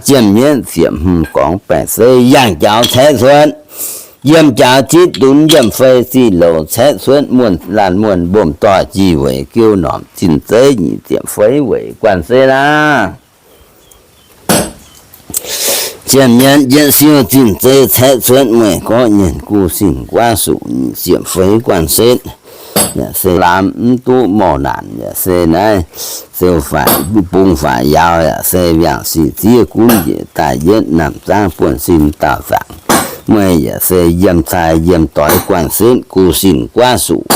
Jiem mienv ziepc hmz gorngv baeqc sei, yangh jaux caeqv cuotv. Yiem jaux jitv dunx, yiem fei ziqv loz caeqv cuotv, muonh laanh muonh mbomc doic, jih weic geu norm zinh zeiv nyic ziepc feix weic guanh sei naaiv. Jiem mienv yietv siou zinh zeiv caeqv cuotv, mueiz gorqv nyienh guv sin guaav suc, nyic ziepc feix guanh setv. Yaac se laamz mv duqv morh naanc, yaac se naaiv ziouc faix bung faix yauz, yaac se yangh sic ziev gunv njiec daaih yietv, naamh zaangv buonv sin daauh zaangc. Mueiz yaac se yiem cai yiem doix guanh setv, guv sin guaav suc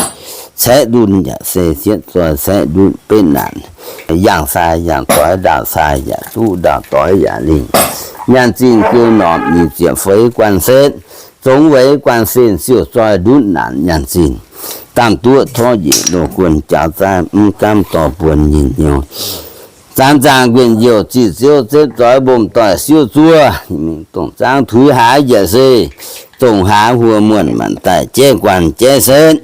caeqv ndutv, yaac se cietv zoi caeqv ndutv betv naanc. Yangh cai yangh doix, ndaauh cai yaac duqv, ndaauh doix yaac lingh. Nyaanh zinh geu norm nyic ziepc feix guanh setv, zongx weic guanh sin siouc zoi ndutv naanc nyaanh zinh. Daamh duqv torv njiec loz guon jaux zaaiv mv gaamv dorh buonc nyinh nyouz. Zaanx zaangc nquenh youh ziqc ziouv zepv zoix mbomc doic siouv zuov, mingh dongh zaangv tuix haaix yaac se dongh haaix huo muonh maanc daaih jaiv guanh jaiv setv.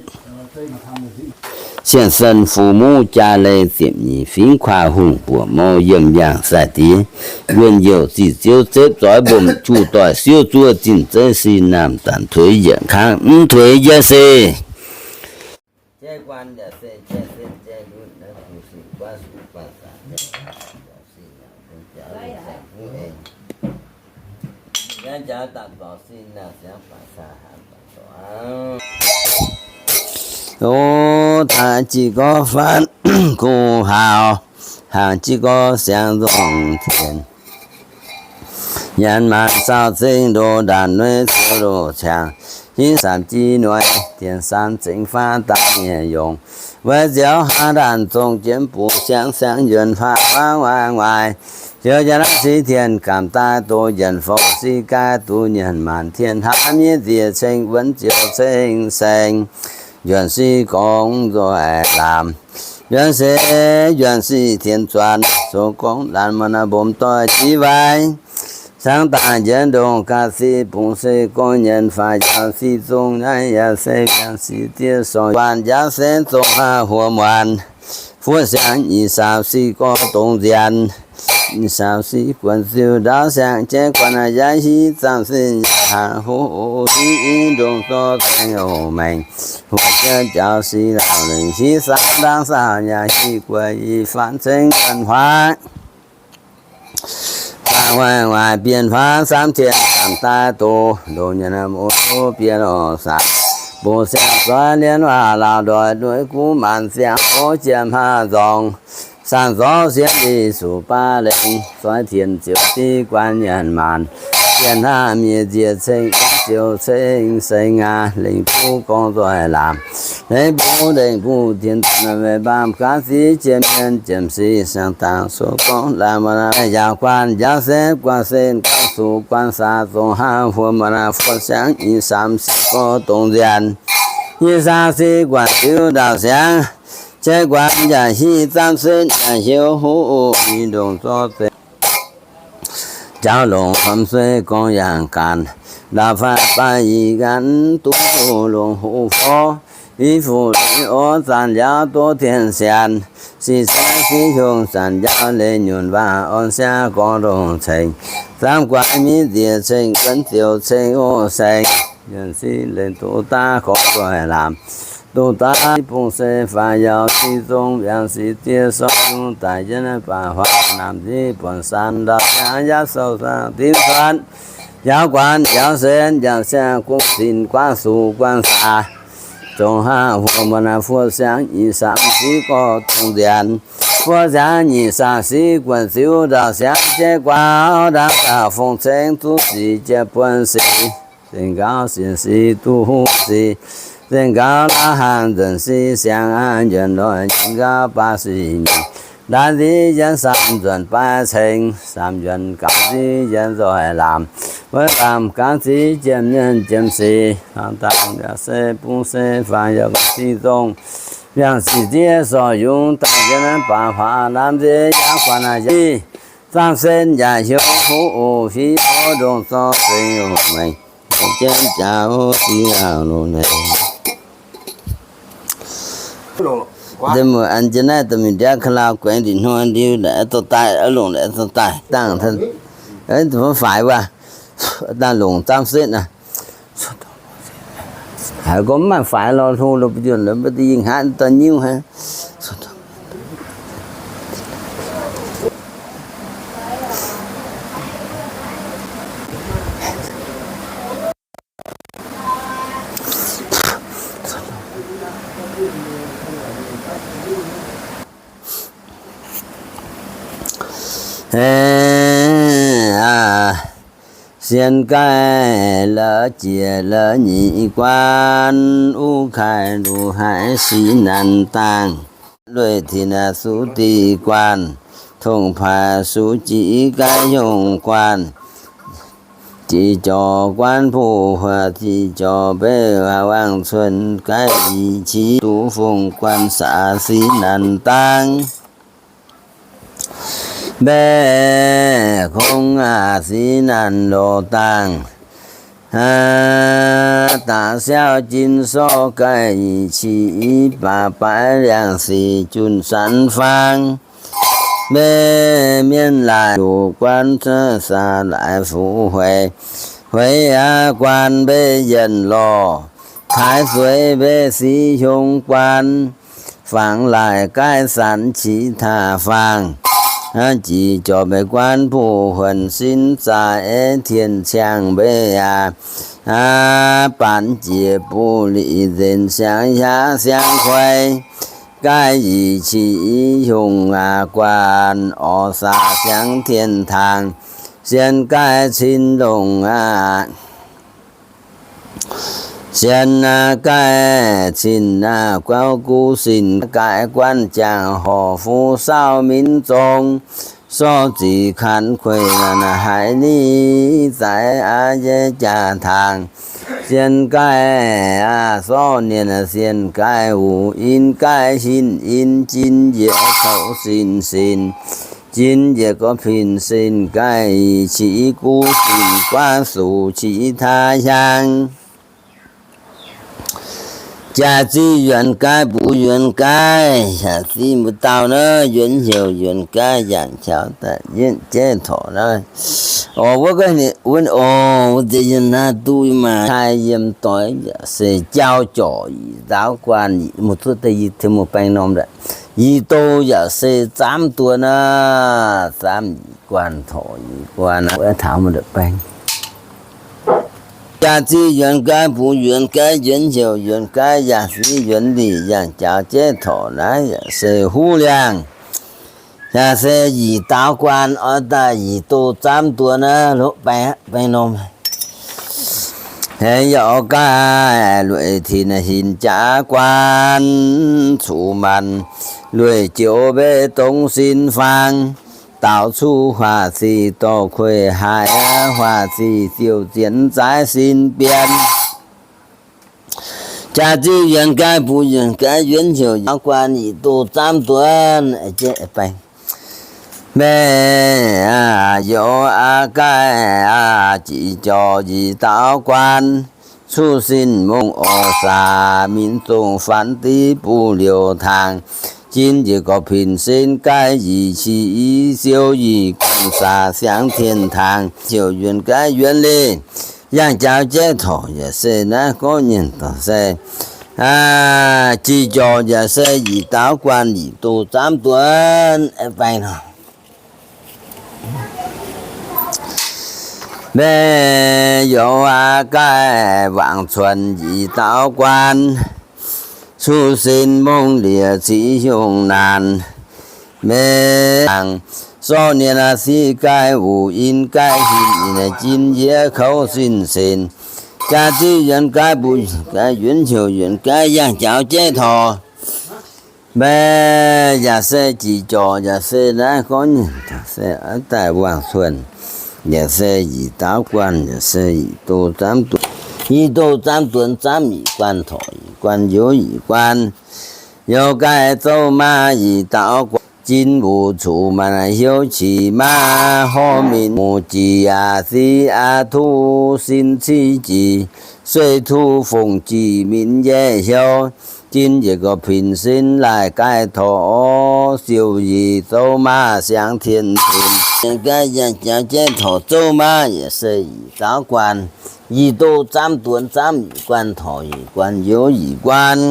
Cien sen fu muv jaa leiz ziepc nyeic fingx kuaax hungh buoqc mou yiem yangh sai diex. Nquenh youh ziqc ziouv zepv zoix mbomc juqv doic siouv zuov zinh zeiv sin naamh danc tuix yietc kangv mv tuix yie se. O, taaix jiex gorx faanv kuh haaux, haangh jiex gorx siangx nzongh cien. Nyanc maanc saauh zengx ndoh ndaanc nueiv ziouv loz ciangx, hiv samx jiex nueiv dienx samx zengx faanv daaih nyiex yongc. Weic nziaaux haav ndaanc zongh jienv buc siangx siangx yuonx faanv waangv waangh waaic. Ziouv jaax naaiv sic tien gamh daaih doz yienc fouc sic gaaiv duqv nyienx maanc tien hnangv miev nziex ceng wuonv ziouc ceng seng. Yuonx sic gorngv nzoih laamc. Yuonx sic, yuonx sic tien zuonx, zoux gorngv laanh muonh mbomc doic jiex waaic. Cangx daaih njiec ndongh ga'sie bungx se gorngv nyienx faaux yaac sic zong naaiv yaac se yangh sic diev sorc guanh yaac se zong haav huo muonc. Fuoqv siangx nyic saauc sic gorx dongh nzienx. Nyic saauc sic guonc ziouc ndaauv siangx jaiv guanh yaac hiv zaamv sin yaac haaix hoc hiv ndongc zorqv zengx oc maengx. Huoqv jiex jaux sic lauh lengc hiv saauv ndaangc saauv yaac hiv guaix i faanv cengx guanh huaav. Faanv huaaix waaic bienh huaav samv tien gamh daaih doz, ndoh nyienx oc bienh oc sac. Mbuo siang zoih lienv waac lauh ndoih ndueiv guv maanc siang-hov jiem haav nzorngh. Saanh zorqv sienx li suqc baav lengh, zoih tien ziouc div guanh nyanc maanc. Tien haav miev nziex ceng ziouc ceng seng aqv, lengh buv gorngv nzoih laamc. Lengh buv lengh buv tien zanc weic mbaamh gaav ziv jiem mienh jiem sic siang dangx soux gorngv laanh muonh yaac guanh yaac sepv guanh sen guanh suqc guanh saax zongc haav huo muonh fuoqv siangx nyic saauc sic gorx dongh nzienx. Nyic saauc sic guanh ziouc ndaauh siangx. Jaiv guanh yaac hiv zaamv setv yaac heuc huv i ndongc zorqv zengx. Jauv longc hormh suiv gorngv yangh ganh, ndau faatv baav yie ganh duqv longc hoqc fov. Yie fuqv lingh orv zanc njaaux doz tien sienx, sic saeng sic hiong zanc njaaux leiz nyunc waac orn siav gorngv ndongc ceng. Zaamv guaax miev nziex ceng wuonv ziouc ceng oc seng. Yuonc sic lengh doz daav gorngv nzoih laamc. Doz daav bungx se faaux yaac sic zong yangh sic diev sorqv yungz daic jienv baac huaav naamh nziv buonc san ndau siangx yaav sou saang dimv cuotv. Yaauz guanh yaauz sen yaac siang guv sin guaav suqc guanh saax. Zongc haav huo muonh fuoqv siangx nyic saauc sic gorx dongh nzienx. Fuoqv siangx nyic saauc sic guanh ziouc ndaauh siangx jaiv guanh ndaauv daauh fong ceng zuqv sic jiex buonv sic. Zengc nqaaux sienx sic duqv huv sic. Zengc nqaaux laav haanh nzuonc sic siang aqv, njuonc loic njiec nqaaux baav sic nyeic. Ndaanv nziv yienv samv nzuonc baav ceng, samv njuonc gaux nziv yienv nzoih laamc. Wuov laamc gaav ziv jiem mienh jiem sic, hnangv dangh yaac se bungx se faaux yaac sic zong. Yangh sic diev sorc yungz daaih jienv baac huaav naamh nziv yaav guanh yaac hiv. Zaamv setv yaac heuc huv oc hiv oc ndongc zorqv zengx oc maengx. jienv jaux diuh longx naaic. Deix muoz an jienv naaiv dorh mingh ndiav ka'lau guaengx ndiev hnoi ndiuv naaic, dorh daaih longc naaic, dorh daaih dangh, faix waac, dangh longc zaamv setv naaic. Haiz gorngv mv maaih faix lorh hlo, mbuo yie hngaqv dorh nyiuv hnangv. Sien gaih la'jiex la'nyeic guaan, uv kaaix luv haiz sic nanc dangh. Lueic tin suv diqc guaan, tongx paaix suv jic gaih hiongh guaan. Jiex jorc guaan buoz huoqc, jiex jorc mbeix waac wangc cuonx gaih yic qiex duqv fongc guaan saax sic nanc dangh. Mbaeqv kongx aac sic nanc loz dangh. Da'siauv jin sorqv gaih yic qiex baac baaix liangh sic junh sanx faang. Mbaeqv mienv laaix yoc guaan cuotv saax laaix fuqv hueix, hueix aqv guaan mbeix yienh lorh, taaix sueix mbeix sic hiong guaan, fangx laaix gaih sanx qiex taax faang. Jiex jorc mbeix guaan buoz huonh sin zaaix tien ciangh mbeix aqv. Baanx jiex buv lic nzenc siang hiaav siang kuei, gaih yic qiex hiongh aac guaan, orc saax siangx tien taangx, sien gaih cin longc aqv. Sien gaih cin guauv guv sin gaih guanh jangc horc fuv saauv minv zong, sorqv zic kan kueiv haiz ni zaaix aqv yie jaa taangh. Sien gaih aqv sorqv nienh sien gaih wuc in gaih hin in jin njiec kouv sin sin, jin njiec gorqv pin sin gaih yic qiex guv sin guaav suc qiex taav hiaang. Jaax zinh yuonx gaih, buv yuonx gaih, jaax zinh mbuo dauh naaiv yuonx heuc yuonx gaih, yangh qaux daaih yietv jeiv torqc naaiv. Oc, wuov ga'naaiv wuov, oc, wuov deix yiem naaiv duqv maaih cai yiem doix yaac se jauv jorc yic ndaauv guaan, muoz zuov deix yie tengx muoz baeng norm daaih. Yie doz yaac se zaamv duon aqv, zaamv yic guaan torqc yic guaan aqv, wuov taux muoz baeng. Jaax zinh yuonx gaih, buv yuonx gaih, yuonx heuc yuonx gaih, yaac fiv yuonx lic, yangh jaux jeiv torqc naaiv yaac se huv liangh. Yaac se yic daaux guaan oix daaih yic doz zaamv duon aqv, baeng norm. Hengx yaac oix gaih lueic tin hinc jaax guaan, cuqv maanc lueic joux mbeix dongz sin faang, daaux cuqv huaax zic dorh kueiv haiz, huaax zic ziouc zienx zaaiv sin bien. Jaax zinh yuonx gaih, buv yuonx gaih, yuonx heuc yaac guaan yic doz zaamv duon. Mbaeqv aqv youz aqv gaih aqv jiex jorqc yic daaux guaan, cuqv sin mongh orc saax minc zong faanx div buv liouc taangx, jin njiec gorqv pin sin gaih yic qiex siou yic guanh saax siangx tien taangx, ziouc yuonx gaih yuonx lic, yangh jaux jeiv torqc yaac se naaiv gorngv nyienx dorngc se jiex jorqc yaac se yic daaux guaan yic doz zaamv duon. Baeng nor. Mbaeqv youz aqv gaih wangc cuonx yic daaux guaan, cuqv sin mongh liec ziqc hiungh naanc. Mbaeqv sorqv nienh siqv gaih wuc in gaih hinc jin yie kouv sin sin. Jaax zinh yuonx gaih, buv yuonx gaih, yuonx heuc yuonx gaih, yangh jaux jeiv torqc. Mbaeqv yaac se jiex jorqc yaac se naaiv gorngv nyienx dorngc se oix daaih wangc cuonx, yaac se yic daaux guaan yaac se yic doz zaamv duon, yic doz zaamv duon zaamv yic guaan torqc yic guaan youz yic guaan. Youz gaih zouv maa yic daaux guaan, Jin wuc zuqc maaih hnyouv qiex maiv horv minc, muoc jiex sic aqv, tov sin civ jiex, sueih tov fongc jiex minc njaeh hnyouv. Jin yietc gorx pin sin laaih gaih torc, siou yic zouv maah siangx tien cunx. Yaac jauv jaiv torc zouv maah yaac se yic daauv guanh, yic doh zaamv duonx zaamv yic guanh torc yic guanh youz yic guanh.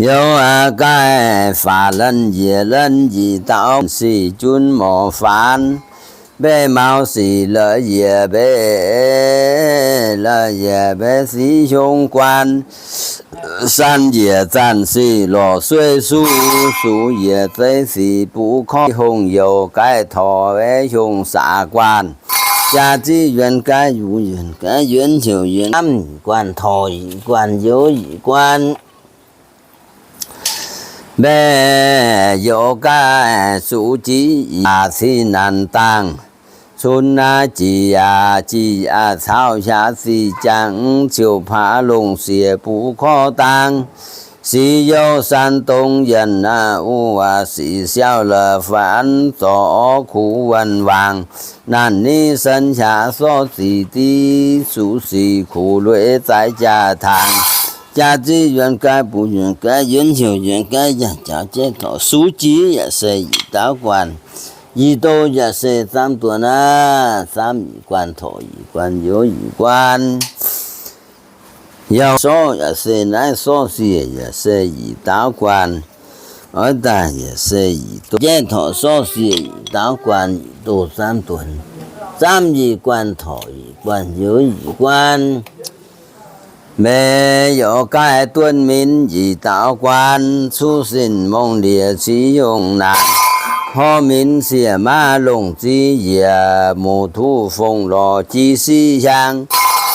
Youz aqv gaih faatv lanh yiec lanh yic daauv sic junv morc faanx. Mbaeqc maux sic la'yiec mbaeqc, la'yiec mbaeqc sic hiong guanh. San yiec zaanh sic lorqc sueih suv, suv yiec zeiv sic buv korv hungh youc gaih torc hungh saax guanh. Jaax ziqv yuonx gaih yuonx, yuonx gaih yuonx heuc yuonx, zaamv yic guanh torc yic guanh youz yic guanh. Mbaeqc youz gaih suv jiv yaac cin naanc dangh. Cun naaiv jiex yaac jiex aqv, cauv hiaav sic jangx, ciouv paav longc siex buv korv dangx. Sic youh san dongh yienh naaiv wuov sic siauv la'faanx, zorc orv kuv wuonh wangc. Naanc niv sen hiaav sorv zic div, suv sic kuv lueiz zaaix jaa-tangx. Jaax ziqv yuonx gaih buv yuonx gaih yuonx heuc yuonx gaih yaac jauv jaiv torc suv jiv yaac se yic daauv guanh. Yic doh yaac se zaamv duonx aqv, zaamv yic guanh torc yic guanh youz yic guanh. Yaac sorv yaac se naaiv sorv siec yaac se yic daauv guanh. Oix daaih yaac se yic doh jaiv torc sorv siec yic daauv guanh, yic doh zaamv duonx zaamv yic guanh torc yic guanh youz yic guanh. Mbaeqc youz gaih duonh minc yic daauv guanh, cuv sin mongh ndiev civ hiungh naanc. Horv minc sieqv maav longc ziv yiec, muoc tuv fongc lorz jiv siqv hiaang.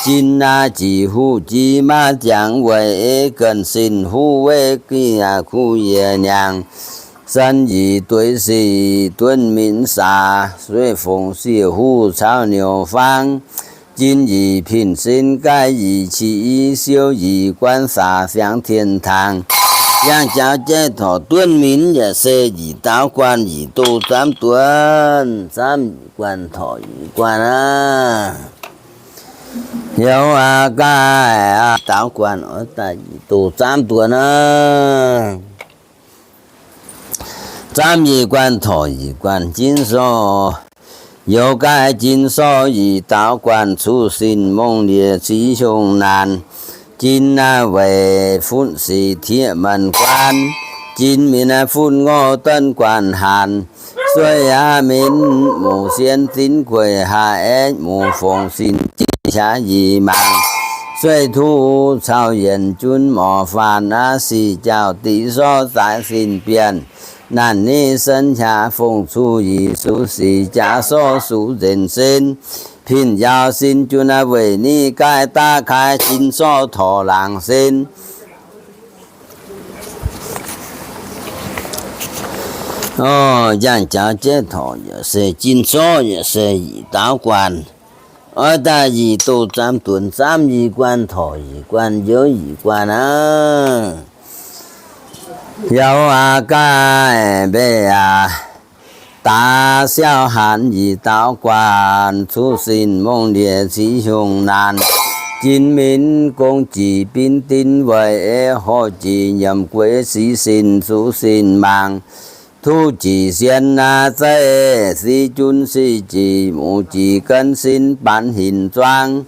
Jin naaiv jiex huv jiv maav jangx weic, ei ganh sin huv weic giqv kuv yiec niangx. San yic dueiv sic duonh minc saax, sueih fongc sieqv huv cauv niouz fangv. Jin yic pin sin gaih yic qiex, siou yic guanh saax siangx tien tangx. Yangh jaux jaiv torc duonh minc yaac se yic daauv guanh, yic doh zaamv duonx zaamv yic guanh torc yic guanh aqv. Youz aqv gaih aqv daauv guanh oix daaih yic doh zaamv duonx aqv. Zaamv yic guanh torc yic guanh jin sorv. Youz gaih jin sorv yic daauv guanh, cuv sin mongh ndiev civ hiungh naanc. Jin naaiv weic funv sic tieqv maanc guanh. Jin minc naaiv funv ngorh duonv guanh hanc. Sueih aqv minc muoc sien zinv gueic haah aeqv, muoc fongc sin jiex hiaav yic mangc. Sueih tuv cauv yienc junv morc faanx aqv, sic jaauv diqv sorv zaaix sin bienh. Naanc niv sen hiaav fongc cuv yic suv sic jaax sorv suv nzenc sin. Pin yaauc sin jun aqv weic niv gaih daav kaai jin sorv torc laangz sin. Orv, yangh jaux jaiv torc yaac se jin sorv yaac se yic daauv guanh. Oix daaih yic doh zaamv duonx zaamv yic guanh torc yic guanh youz yic guanh aqv. Youz aqv gaih mbaeqc aqv. Daax siauv hanx yic daauv guanh, cuv sin mongh ndiev civ hiungh naanc. Jin minc gong jic binv dinv weic, horv jic nyiemc gueix sic sin suv sin mangc. Tuv jic sien aav zeiv sic junv sic jic, muv jic gaanv sin baanx hinc zuangv.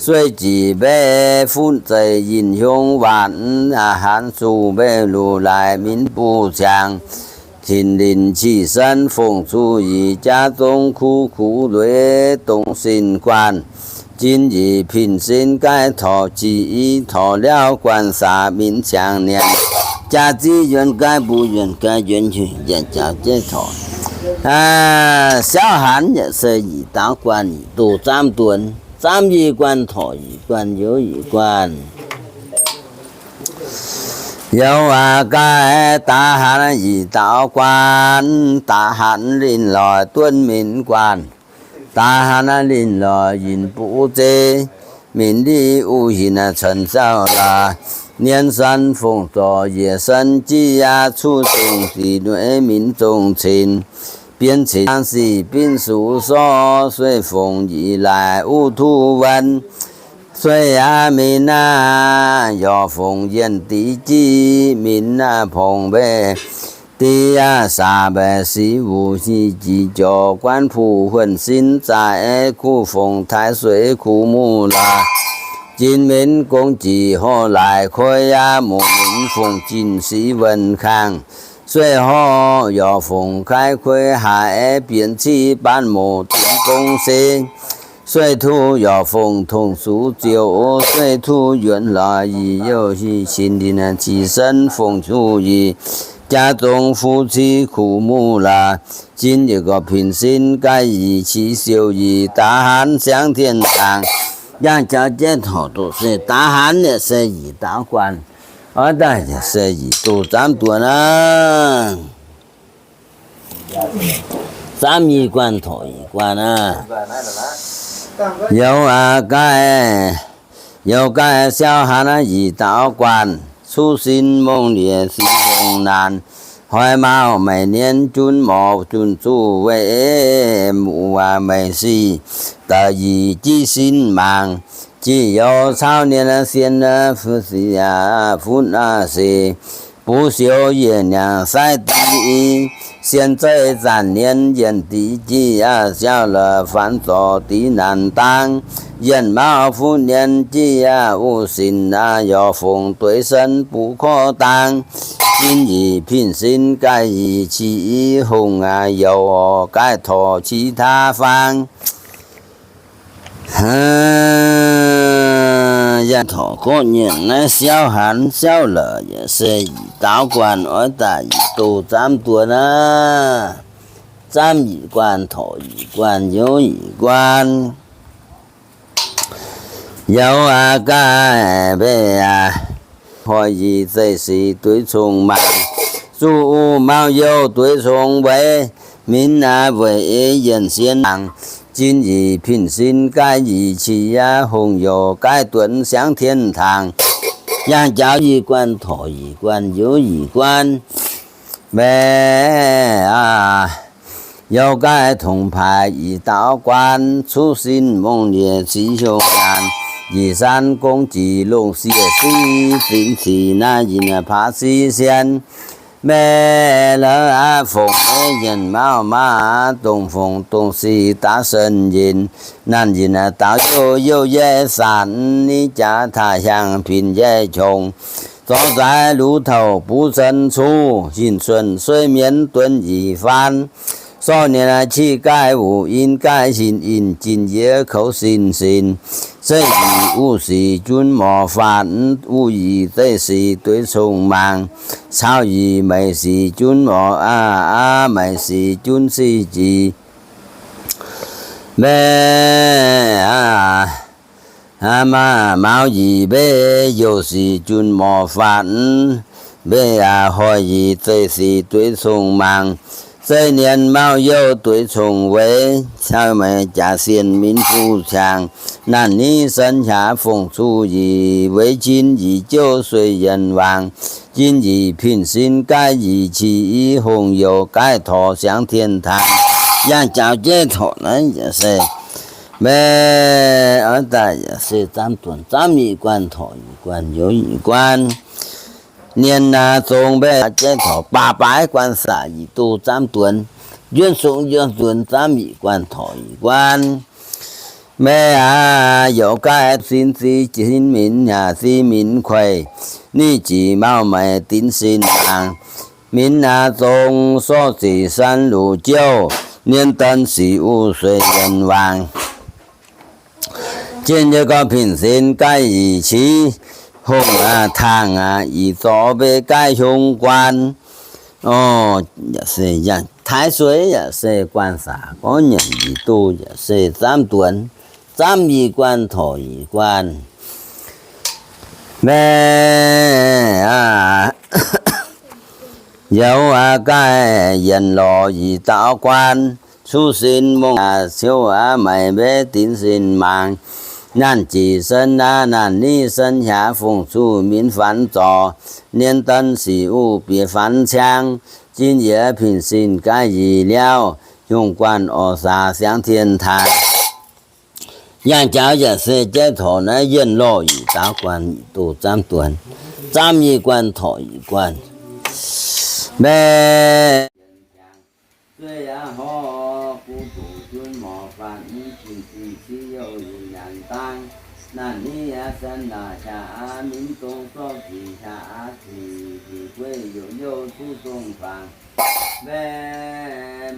Sueih jic mbaeqc funv zeic yinh hiong waanc, aav hanx zuqc mbaeqc luc laaix minc buv ziangx. Tin linc qih sanv fongc cuv yic jaax zong kuv kuv lueiz dongh sin guanh. Jin yic pin sin gaih torc jic i torc liauv guanh saax minc ziangx nienx. Jaax ziqv yuonx gaih mbuo yuonx gaih yuonx heuc njiec jaax jaiv torc. Siauv hanx yaac se yic daauv guanh yic doh zaamv duonx zaamv yic guanh torc yic guanh youz yic guanh. Youz aqv gaih daax hanx yic daauv guanh, daax hanx linh loic duonv minc guanh. Daax hanx linh loic yinh buv zeiv, minc liv uv hinc cuonx zauv laaix. Nien san fongc zorc yiec san jiv aqv, cuqv zongh zic nueiv minc zongh cin, bienx cin sic binv sux sorv, sueih fongc yic laaix uv tuv wuon, sueih aqv minc aqv, yorc fongc yienh diqv jiv minc aqv, pongx mbeix diqv aqv, saax mbaeqc siqv wuc hnyih jiex jorc guanv puh huonh sin zaaix, kuv fongc taaix sueix kuv muv laaix, jin minc gong jic horv laaix kuiv aqv, muc minc fongc jin siqv wuonh kangh, sueih horv yorc fongc kaaiv kuiv haaix, bienx civ baanv moc dinx gong se, sueih tuv yorc fongc tongc sux ziouc, sueih tuv yuonx lorz yie youh hih cin ndin, qiex senv fongc juqv yie jaax zong fuqv civ kuv muv laaix, jin yietc gorx pin sin gaih yie qiex siou yie daav hanv siangv tien tangx, yangh jaux jeiv torc duqv se daav hanv yaac se yie daauv guanh, oix daaih yaac se yie duqv zaamv duonx aqv. Zaamv yie guanh torc yie guanh aqv. Youz aqv gaih, youz gaih siauv hanv aqv yie daauv guanh, cuqv sin mongh liec sic hungh naanc, hoiz mauh maiv nien junv morc junv zuqv weih, muqv waac maiv sic daaih yie jiv sin mangc, jiex youz cauv nien sien sic funv aqv sic, buv siou yiec niangx sai div i, sien zeiv zanc nien yienh diqv jiv aqv, siauv la'fanx zorc div naanc dangv, yienh mauv funv nien jiv aqv, wuov sinc aqv yorc fongc dueiv senv buv korv dangh, jin yic pin sin gaih yic qiex i hungh aqv, youz gaih torc qiex taav fang. Yaac torc gorqv nyienc naaiv siauv hanx siauv la'yaac se yie daauv guanh oix daaih yie doh zaamv duonx aqv. Zaamv yie guanh torc yie guanh youz yie guanh. Youz aqv gaih mbeih aqv, hoic yie zeiv sic dueiv cong-mangc, zuqv uv mauv youh dueiv cong-weic, minc aqv weic ei yienh sien mangc, jin yie pin sin gaih yie qiex aqv, hungh youz gaih duonx siangv tien tangx, yangh jaux yie guanh torc yie guanh youz yie guanh. Mbeih aqv, youz gaih tongx paaix yie daauv guanh, cuqv sin mongh liec sic hiuv naanc, yie san gong jic longh siec sic zinx sic naaiv yie paav sic sien. Mbeih la'aav fongc ei yienh mauv maav, dongh fongc dongh sic daav sen yinc, naanc yinc daaux youh youh yaeqv sanc, ni jaax taaih hiaangx pin yaeqv qongx, zorqv zaaix luv touc buv sen cuv, hinc cuonx sueiv mienv duonv yie faan, sorv nien qiv gaih wuc in gaih hinc in jin yie kouv sin sin, zeiv yie uv sic junv morc faatv, uv yie zeiv sic dueiv cong-mangc, cau yie meix sic junv morc aav aav meix sic junv sic jiex. Mbeih aqv, maa maux yie mbeih youh sic junv morc faatv, mbeih aqv hoic yie zeiv sic dueiv cong-mangc, zeiv nien mauv youh dueiv cong-weic, cau meix jaax sien minv fuqv ciangx, naanc ni sen hiaangx fongc cuqv yie, weic jin yie jouv sueih yienh wangc, jin yie pin sin gaih yie qiex i hungh youz gaih torc siangv tien tangx, yangh jaux jeiv torc naaiv yaac se mbeih oix daaih yaac se zaamv duonx zaamv yie guanh torc yie guanh youz yie guanh. Nien naaiv zong mbeih jeiv torc baac baaix guanh saac yie duqv zaamv duonx, njuonv sung njuonv duonx zaamv yie guanh torc yie guanh. Mbeih aqv, youz gaih sin zic jin minc, yaac zic minc kueih, ni jiex mauv meix dinx sin mangc. Minc aqv zong sorqv zic san luc jouh, nien dan sic uv sueih yienh wangc. Jin yie gorngv pin sin gaih yie qiex, hungh aqv tangh aqv yie zorqv mbeih gaih hiong guanh. Taaix sueix yaac se guanh saac gorngv nyanc yie duqv yaac se zaamv duonx, zaamv yie guanh torc yie guanh. Mbeih aqv, youz aqv gaih yienh lorz yie daauv guanh, cuqv sin mongh aqv ciouv aqv maiv mbeih dinx sin mangc, Naanc jic sen aqv, naanc niv sen hiaax, fungc cuh minv fanx zorc, nien dan sic uv bieqc fanx ciang, jin yie pin sin gaav yic liauv, hiuv guanh orc saax siangx tien taaix. Yangh jaux yaac se jaiv torc naaiv yienh lorh yic daaux guanh yic duqv zaamv duonx, zaamv nyic guanh torc yic guanh. Mbe zueih aqv, horv guv doqc junv morc faatv, mv jin zinh civ youh yunh nyanc dangv. Naanc niv aqv, san naanc hiaav aqv, minv dong zorqv zic hiaav aqv, zic zic gueiv youc youh cuv zong fangx. Mbe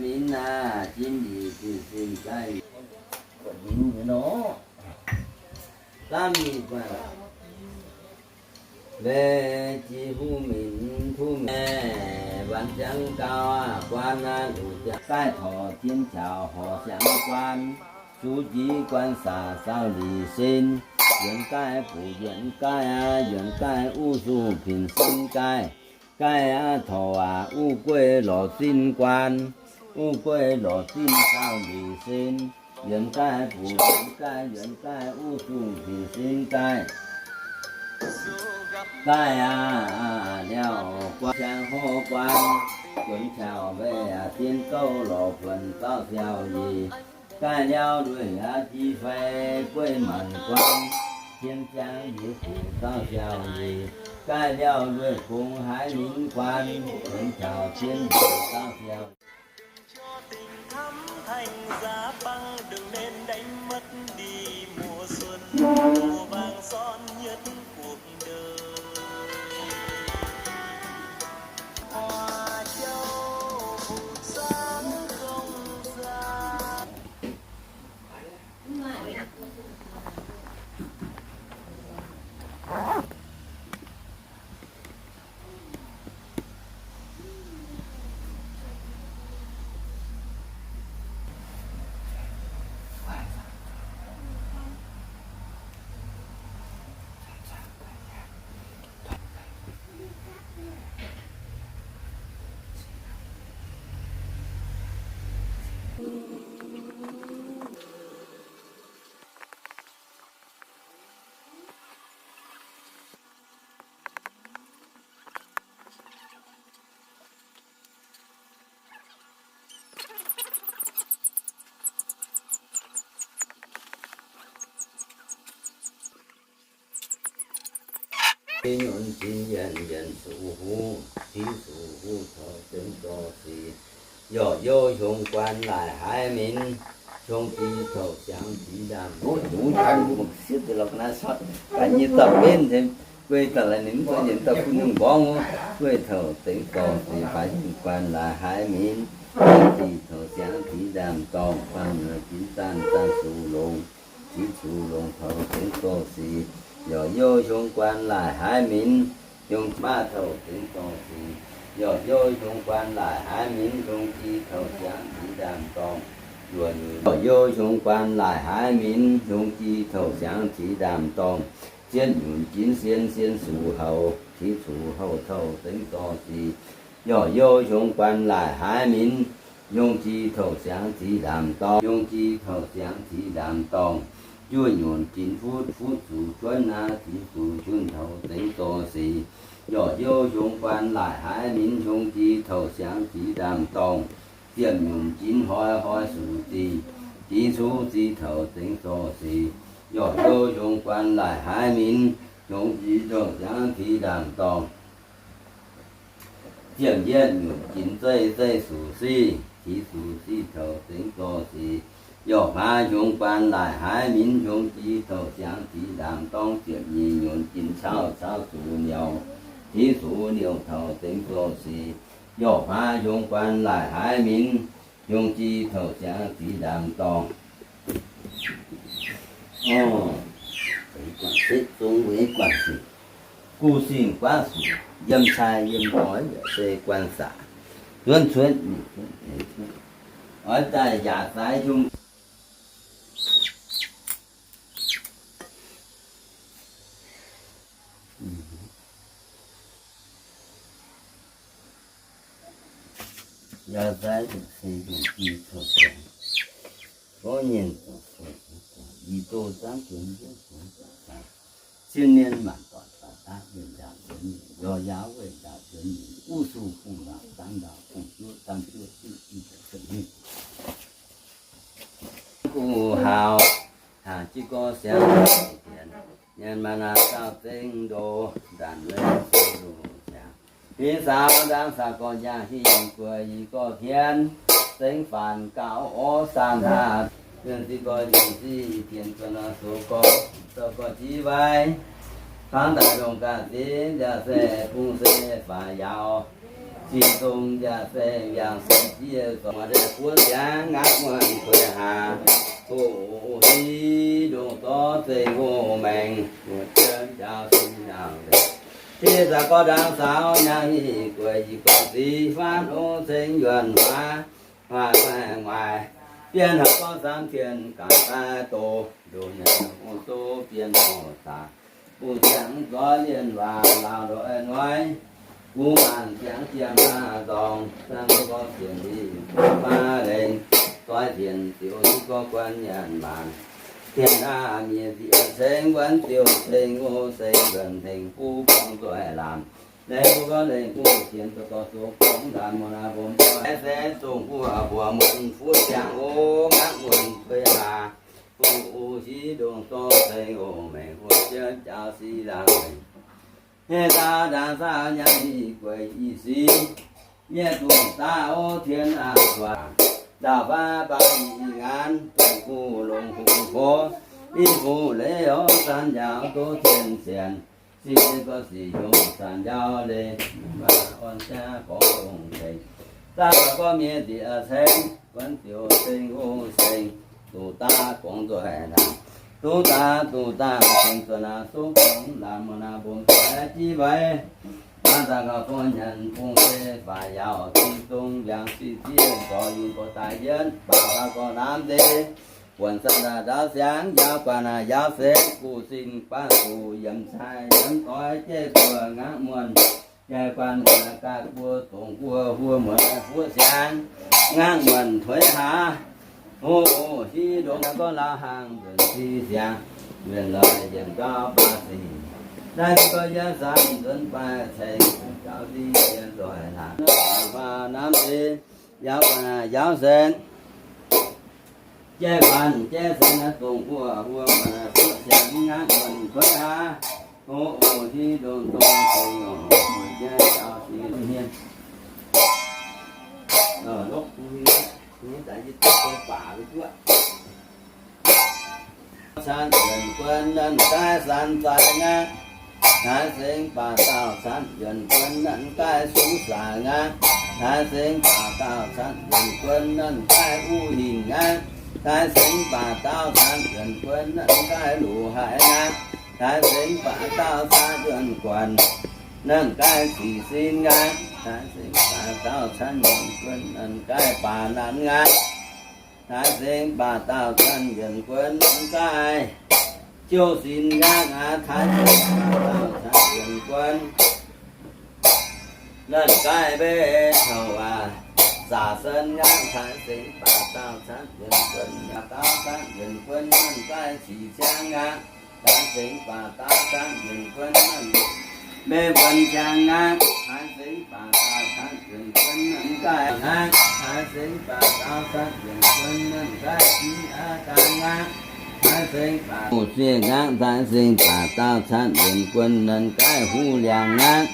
minv aqv, jin yic zinh zinh gaav yic. Mbe jiex huv minc huv mienh, wanc ziangx gauh guaan aqv, luc ziangx gaaih torc jien qaux horc siangx guaan, zuqc jiex guaan saac saau lic sin, yuonx gaaih buc yuonx gaaih aqv, yuonx gaaih uv suh pin sin gaaih, gaaih aqv torc aac uv gueiv lorz zinh guaan, uv gueiv lorz zinh saau lic sin, yuonx gaaih buc yuonx gaaih, yuonx gaaih uv suh pin sin gaaih. Gaaih aqv liaauh guaan, siang horv guaan, guonx qaux mbeih aqv, zien gouv lorz buonc dauh siau yic. Gaaih liaauh lueic aqv, jiex fai gueiv maanc guaan, zien ziangx yiec buc dauh siau yic. Gaaih liaauh lueic gong haiz minv guaan, guonx qaux zien buc dauh siau. Nyunc jin yienh, yienh suqv huv, tiuv suqv huv taux zengx dorh sic. Yaac youh hiong guaan laaic haiz minc, hiong jiex touc siangx zic ndaamv. Guei touc zengx dorh sic, faaix hiong guaan laaic haiz minc, hiong jiex touc siangx zic ndaamv dorngh, fangx nyuoqc ginx zaanh, zaanh suqv longx, ginx suqv longx taux zengx dorh sic. Yaac youh hiong guaan laaic haiz minc, hiong maaih touc zengx dorh sic. Yaac youh hiong guaan laaic haiz minc, hiong jiex touc siangx zic ndaamv dorngh. Yaac youh hiong guaan laaic haiz minc, hiong jiex touc siangx zic ndaamv dorngh. Zietv nyunc ginx sien, sien suqv houc, tiuv suqv houc touc zengx dorh sic. Yaac youh hiong guaan laaic haiz minc, hiong jiex touc siangx zic ndaamv dorngh, hiong jiex touc siangx zic ndaamv dorngh. Juov nyunc ginx futv, futv suqv juonv aqv, tiuv suqv juonv touc zengx dorh sic. Yaac youh hiong guaan laaic haiz minc, hiong jiex touc siangx zic ndaamv dorngh. Ziepc nyunc ginx hnoi, hnoi suqv zic, jiex cuv zic touc zengx dorh sic. Yaac youh hiong guaan laaic haiz minc, hiong jiex touc siangx zic ndaamv dorngh. Ziepc yietv nyunc ginx zeiv, zeiv suqv sic, jiex suqv sic touc zengx dorh sic. Yaac hmaaix hiong guaan laaic haiz minc, hiong jiex touc siangx zic ndaamv dorngv. Ziepc nyeic nyunc ginx cauv, cauv suqv niouz, jiex suqv niouz touc zengx dorh sic. Yaac hmaaix hiong guaan laaic haiz minc, hiong jiex touc siangx zic ndaamv dorngh. Orv, guangc setv zong weic guangc sic, guv singh guaav suqc, yiem cai yiem doix yaac se guanh saac, zuonv cuotv, oix daaih yaac zaaix hiuv. Yaac zaaix hiuv se hiuv jiex touc siangx, gorngv nyienh zuqc fuqv zuqc guangc. Ih doh zanv zuonx njienv fungx zanc daaih, cien mienh maanc doic baac daav, winh ndaauh nzuonx mingh, nqoi yaauv winh ndaauh nzuonx mingh, uv su bungx laangc, zaangv ndaauh bungx juoqv, zaangv juoqv juqv, i zuqc cuotv hingh. Guv hauz, haaz jienv gorx siangx dienx, nyanc maaih naaic daauh zengx ndoh, ndanc leiz zengx ndoh siangx. Hingv saaux ndaangc saah gorx nyaah hingh gueic, yie gorx hmien zengx faanx gauh orv saanh haah, yienh ziqc gorx yienh ziqc dienx zuonx naaiv soux gorx, zoux gorx jiv wai, kangv daaih ndongc gaax ziex nziaauc se bung se faaux yaauc, zinh zong nziaauc se yangh se ziex zorc deix buov siangx ngaatc muonh kuei haax, hoqc hiv ndongc dorv zengx hoqc maengx, buoz jienv jaaux sin nauc. Hiv saaux gorx ndaangc saaux nyaah hingh gueic, yie gorx ziqc faanv ong ceng yuonh huaax, huaax guaih nguaaic, bienh haaix gorngv samv tien gaax daaih doz, ndoh nyanc ong zoh bienh horh daaih, bungx ziangx zoix lienh waac laauh ndoih noi, bungx maanc ziangx jiem haav nzorngx, zanc gorx sienx lingh baav lengh, zoix sienx ziouc hiv gorx guan nyanc maanc, tien haav mienh zieqc ceng wuonv ziouc ceng o ceng yuonh hlengc buv gorngv nzoih laamc, lengc buv gorngv lengc buv sienx zoux gorx zoux gorngv laamc muonh aac mbomc doic se dongh buov mbuoqc muonh fuqv ziangx o, ngaangv muonh kuei haax, bungx uv hiv ndongc dorv ceng o maengx, huoqc jienv jaaux si laangh maengx. Hieh saaux ndaangc saaux nyaah hingh gueic, i sic mienh dungx daaih o tien aac zuqc ndaauh faav baac i ngaanv, dongh guv longx guv fo, i fuqv leiz horv zanc njaaux doz tien sienx, sic gorx sic hnyouv zanc njaaux leiz, mv baac orn jaav gorngv longx tengx, daaih gorngv mienh zieqc ceng, wuonv ziouc ceng o ceng, duqv daaih gorngv nzoih laamc, duqv daaih duqv daaih ceng zuqc naaiv sux gorngv laamc muonh aac mbomc doic jiv wai, daaih daaih gauh gorngv nyanc bung se faaux yaauc, zinh zong yangh si ziex zorc yungz gorx daaih yienv, baac faaux gorx naamv ndeic, buonc zanc naaic ndaauv siangx, yaauv guaax naaic yaauv se, guv sin baav guv yiemc cai yiemc doix jeiv buoz ngaangv muonh, jai guan muonh gaaih buo dongh buo huo muonh fuqv siangx, ngaangv muonh tuix haax, hoqc hiv ndongc gorngv laauh hnaangx nzuonx si siangx, yuonh lorz yienc gauh baav sic, naaiv gorx yietv zanc nzuonx baaih ceng, gauh zinh yienc nzoih laangc, faaux naamv ndeic, yaauv guaax naaic yaauv se, jai guan jai se naaiv dongh buo huo muonh fuqv siangx, ngaangv muonh tuix haax, hoqc hiv ndongc dorng ceng o, muonh jai gauh zinh hmien, lopv bun, baac zuqc Canv yuonh guon nanv gaaiv san zaaix ngaangv, taaix sengx baac dauh canv yuonh guon nanv gaaiv sungv saac ngaangv. Taaix sengx baac dauh canv yuonh guon nanv gaaiv uv hinc ngaangv. Taaix sengx baac dauh canv yuonh guon nanv gaaiv luc haic ngaangv. Taaix sengx baac dauh canv yuonh guon nanv gaaiv sic sin ngaangv. Taaix sengx baac dauh canv yuonh guon nanv gaaiv baac nanv ngaangv. Taaix sengx baac dauh canv yuonh guon nanv gaaiv jouv sin ngaangv aqv. Taaix sengx baac dauh canv yuonh guon nanv gaaiv mbeix taux aac, zaac sen ngaangv. Taaix sengx baac dauh canv yuonh guon, dauh canv yuonh guon nanv gaaiv sic ciangv ngaangv. Taaix sengx baac dauh canv yuonh guon nanv mbeix mbuonx ciangv ngaangv. Taaix sengx baac dauh canv yuonh guon nanv gaaiv ngaangv. Taaix sengx baac dauh canv yuonh guon nanv gaaiv sic aqv daaih ngaangv. Taaix sengx baac huv sieqv ngaangv. Taaix sengx baac dauh canv yuonh guon nanv gaaiv huv liangx ngaangv.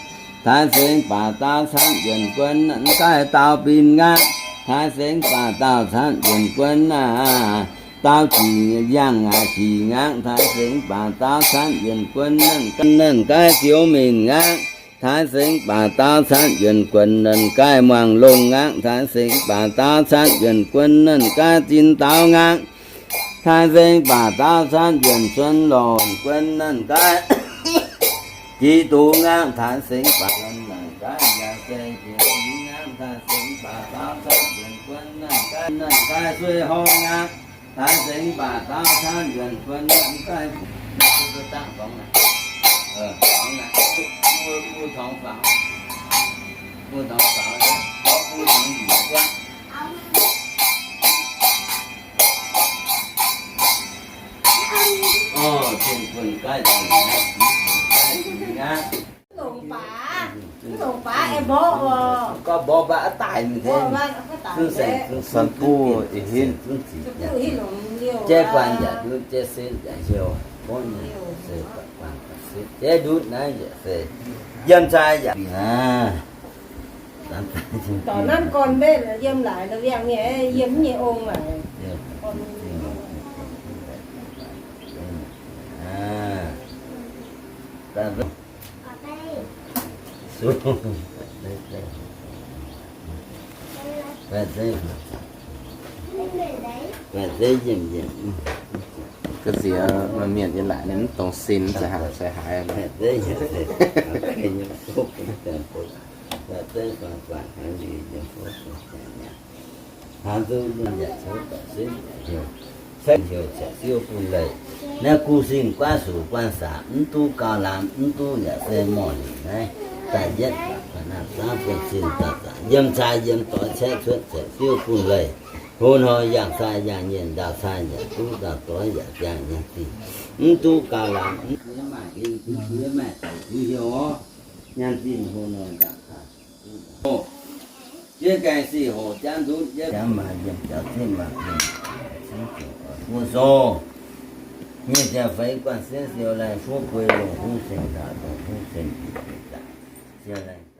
Taaix sengx baac dauh canv yuonh guon nanv gaaiv daauh bin ngaangv. Taaix sengx baac dauh canv yuonh guon naaiv daauh jiex yangh aqv, jiex ngaangv. Taaix sengx baac dauh canv yuonh guon nanv gaaiv, nanv gaaiv zioux minc ngaangv. Taaix sengx baac dauh canv yuonh guon nanv gaaiv muangx longh ngaangv. Taaix sengx baac dauh canv yuonh guon nanv gaaiv zinh daaux ngaangv. Taaix sengx baac dauh canv yuonh cuon lorqc guon nanv gaaiv jiex dungz ngaangv. Taaix sengx baac nanv gaaiv yaac se jiex dungz ngaangv. Taaix sengx baac dauh canv yuonh guon nanv gaaiv, nanv gaaiv sueih horngh ngaangv. Taaix sengx baac dauh canv yuonh guon nanv gaaiv, dangh dorngx naaic, dorngx naaic, mbuo, mbuo torngx faaux, mbuo torngx faaux, mbuo torngx yuonh guon. Longc baac, longc baac aengx mborqv oc. Gorngv mborqv mbac aqv daaih mingh. Mborqv mbac aqv daaih. Sun buv ih hinh. Sun buv ih hinh longc liouh. Jaiv guanh yaac ndutv, jaiv setv yaac heuc. Gorngv nyei se guanh guanh setv. Jaiv ndutv naaiv yaac se yiem cai yaac aav. Dorc nanv gorn mbenc yiem laaix nor, wiang nyei, yiem nyei ong maaic. Ga'sie maaih mienh yiem laaix ninh mv dongz sin, sai haaix sai haaix. Hnangv duqv yaac cuotv daaih sin yaac heuc, ceng heuc ziepc siou bun leih. Naaiv gu sin guaav sux guanh saac, mv duqv gauh lamz, mv duqv yaac se morh haic naaiv. Da'yietv baac naaiv zaangv bun sin daaih zaangc, yiem cai yiem doix caeqv cuotv ziepc siou bun leih. Hlo hnoi yangh cai yangh nyienh, ndaauh cai yaac duqv, ndaauh doix yaac ziangh yangh zinh. Mv duqv gauh lamz, mv duqv maaih hingv, mv duqv maaih daic duqv heuc orv. Nyanc zinh hlo hnoi ndaauh cai. Jiex gaengh sic hoc jaav ndutv, jiex jaav maaih yiem jaav zinh maaih yiem, mbuo sou nyic ziepc feix guanh sienv siou laih, fuqv guei longc huv seng daaih, longc huv seng daaih, siou laih.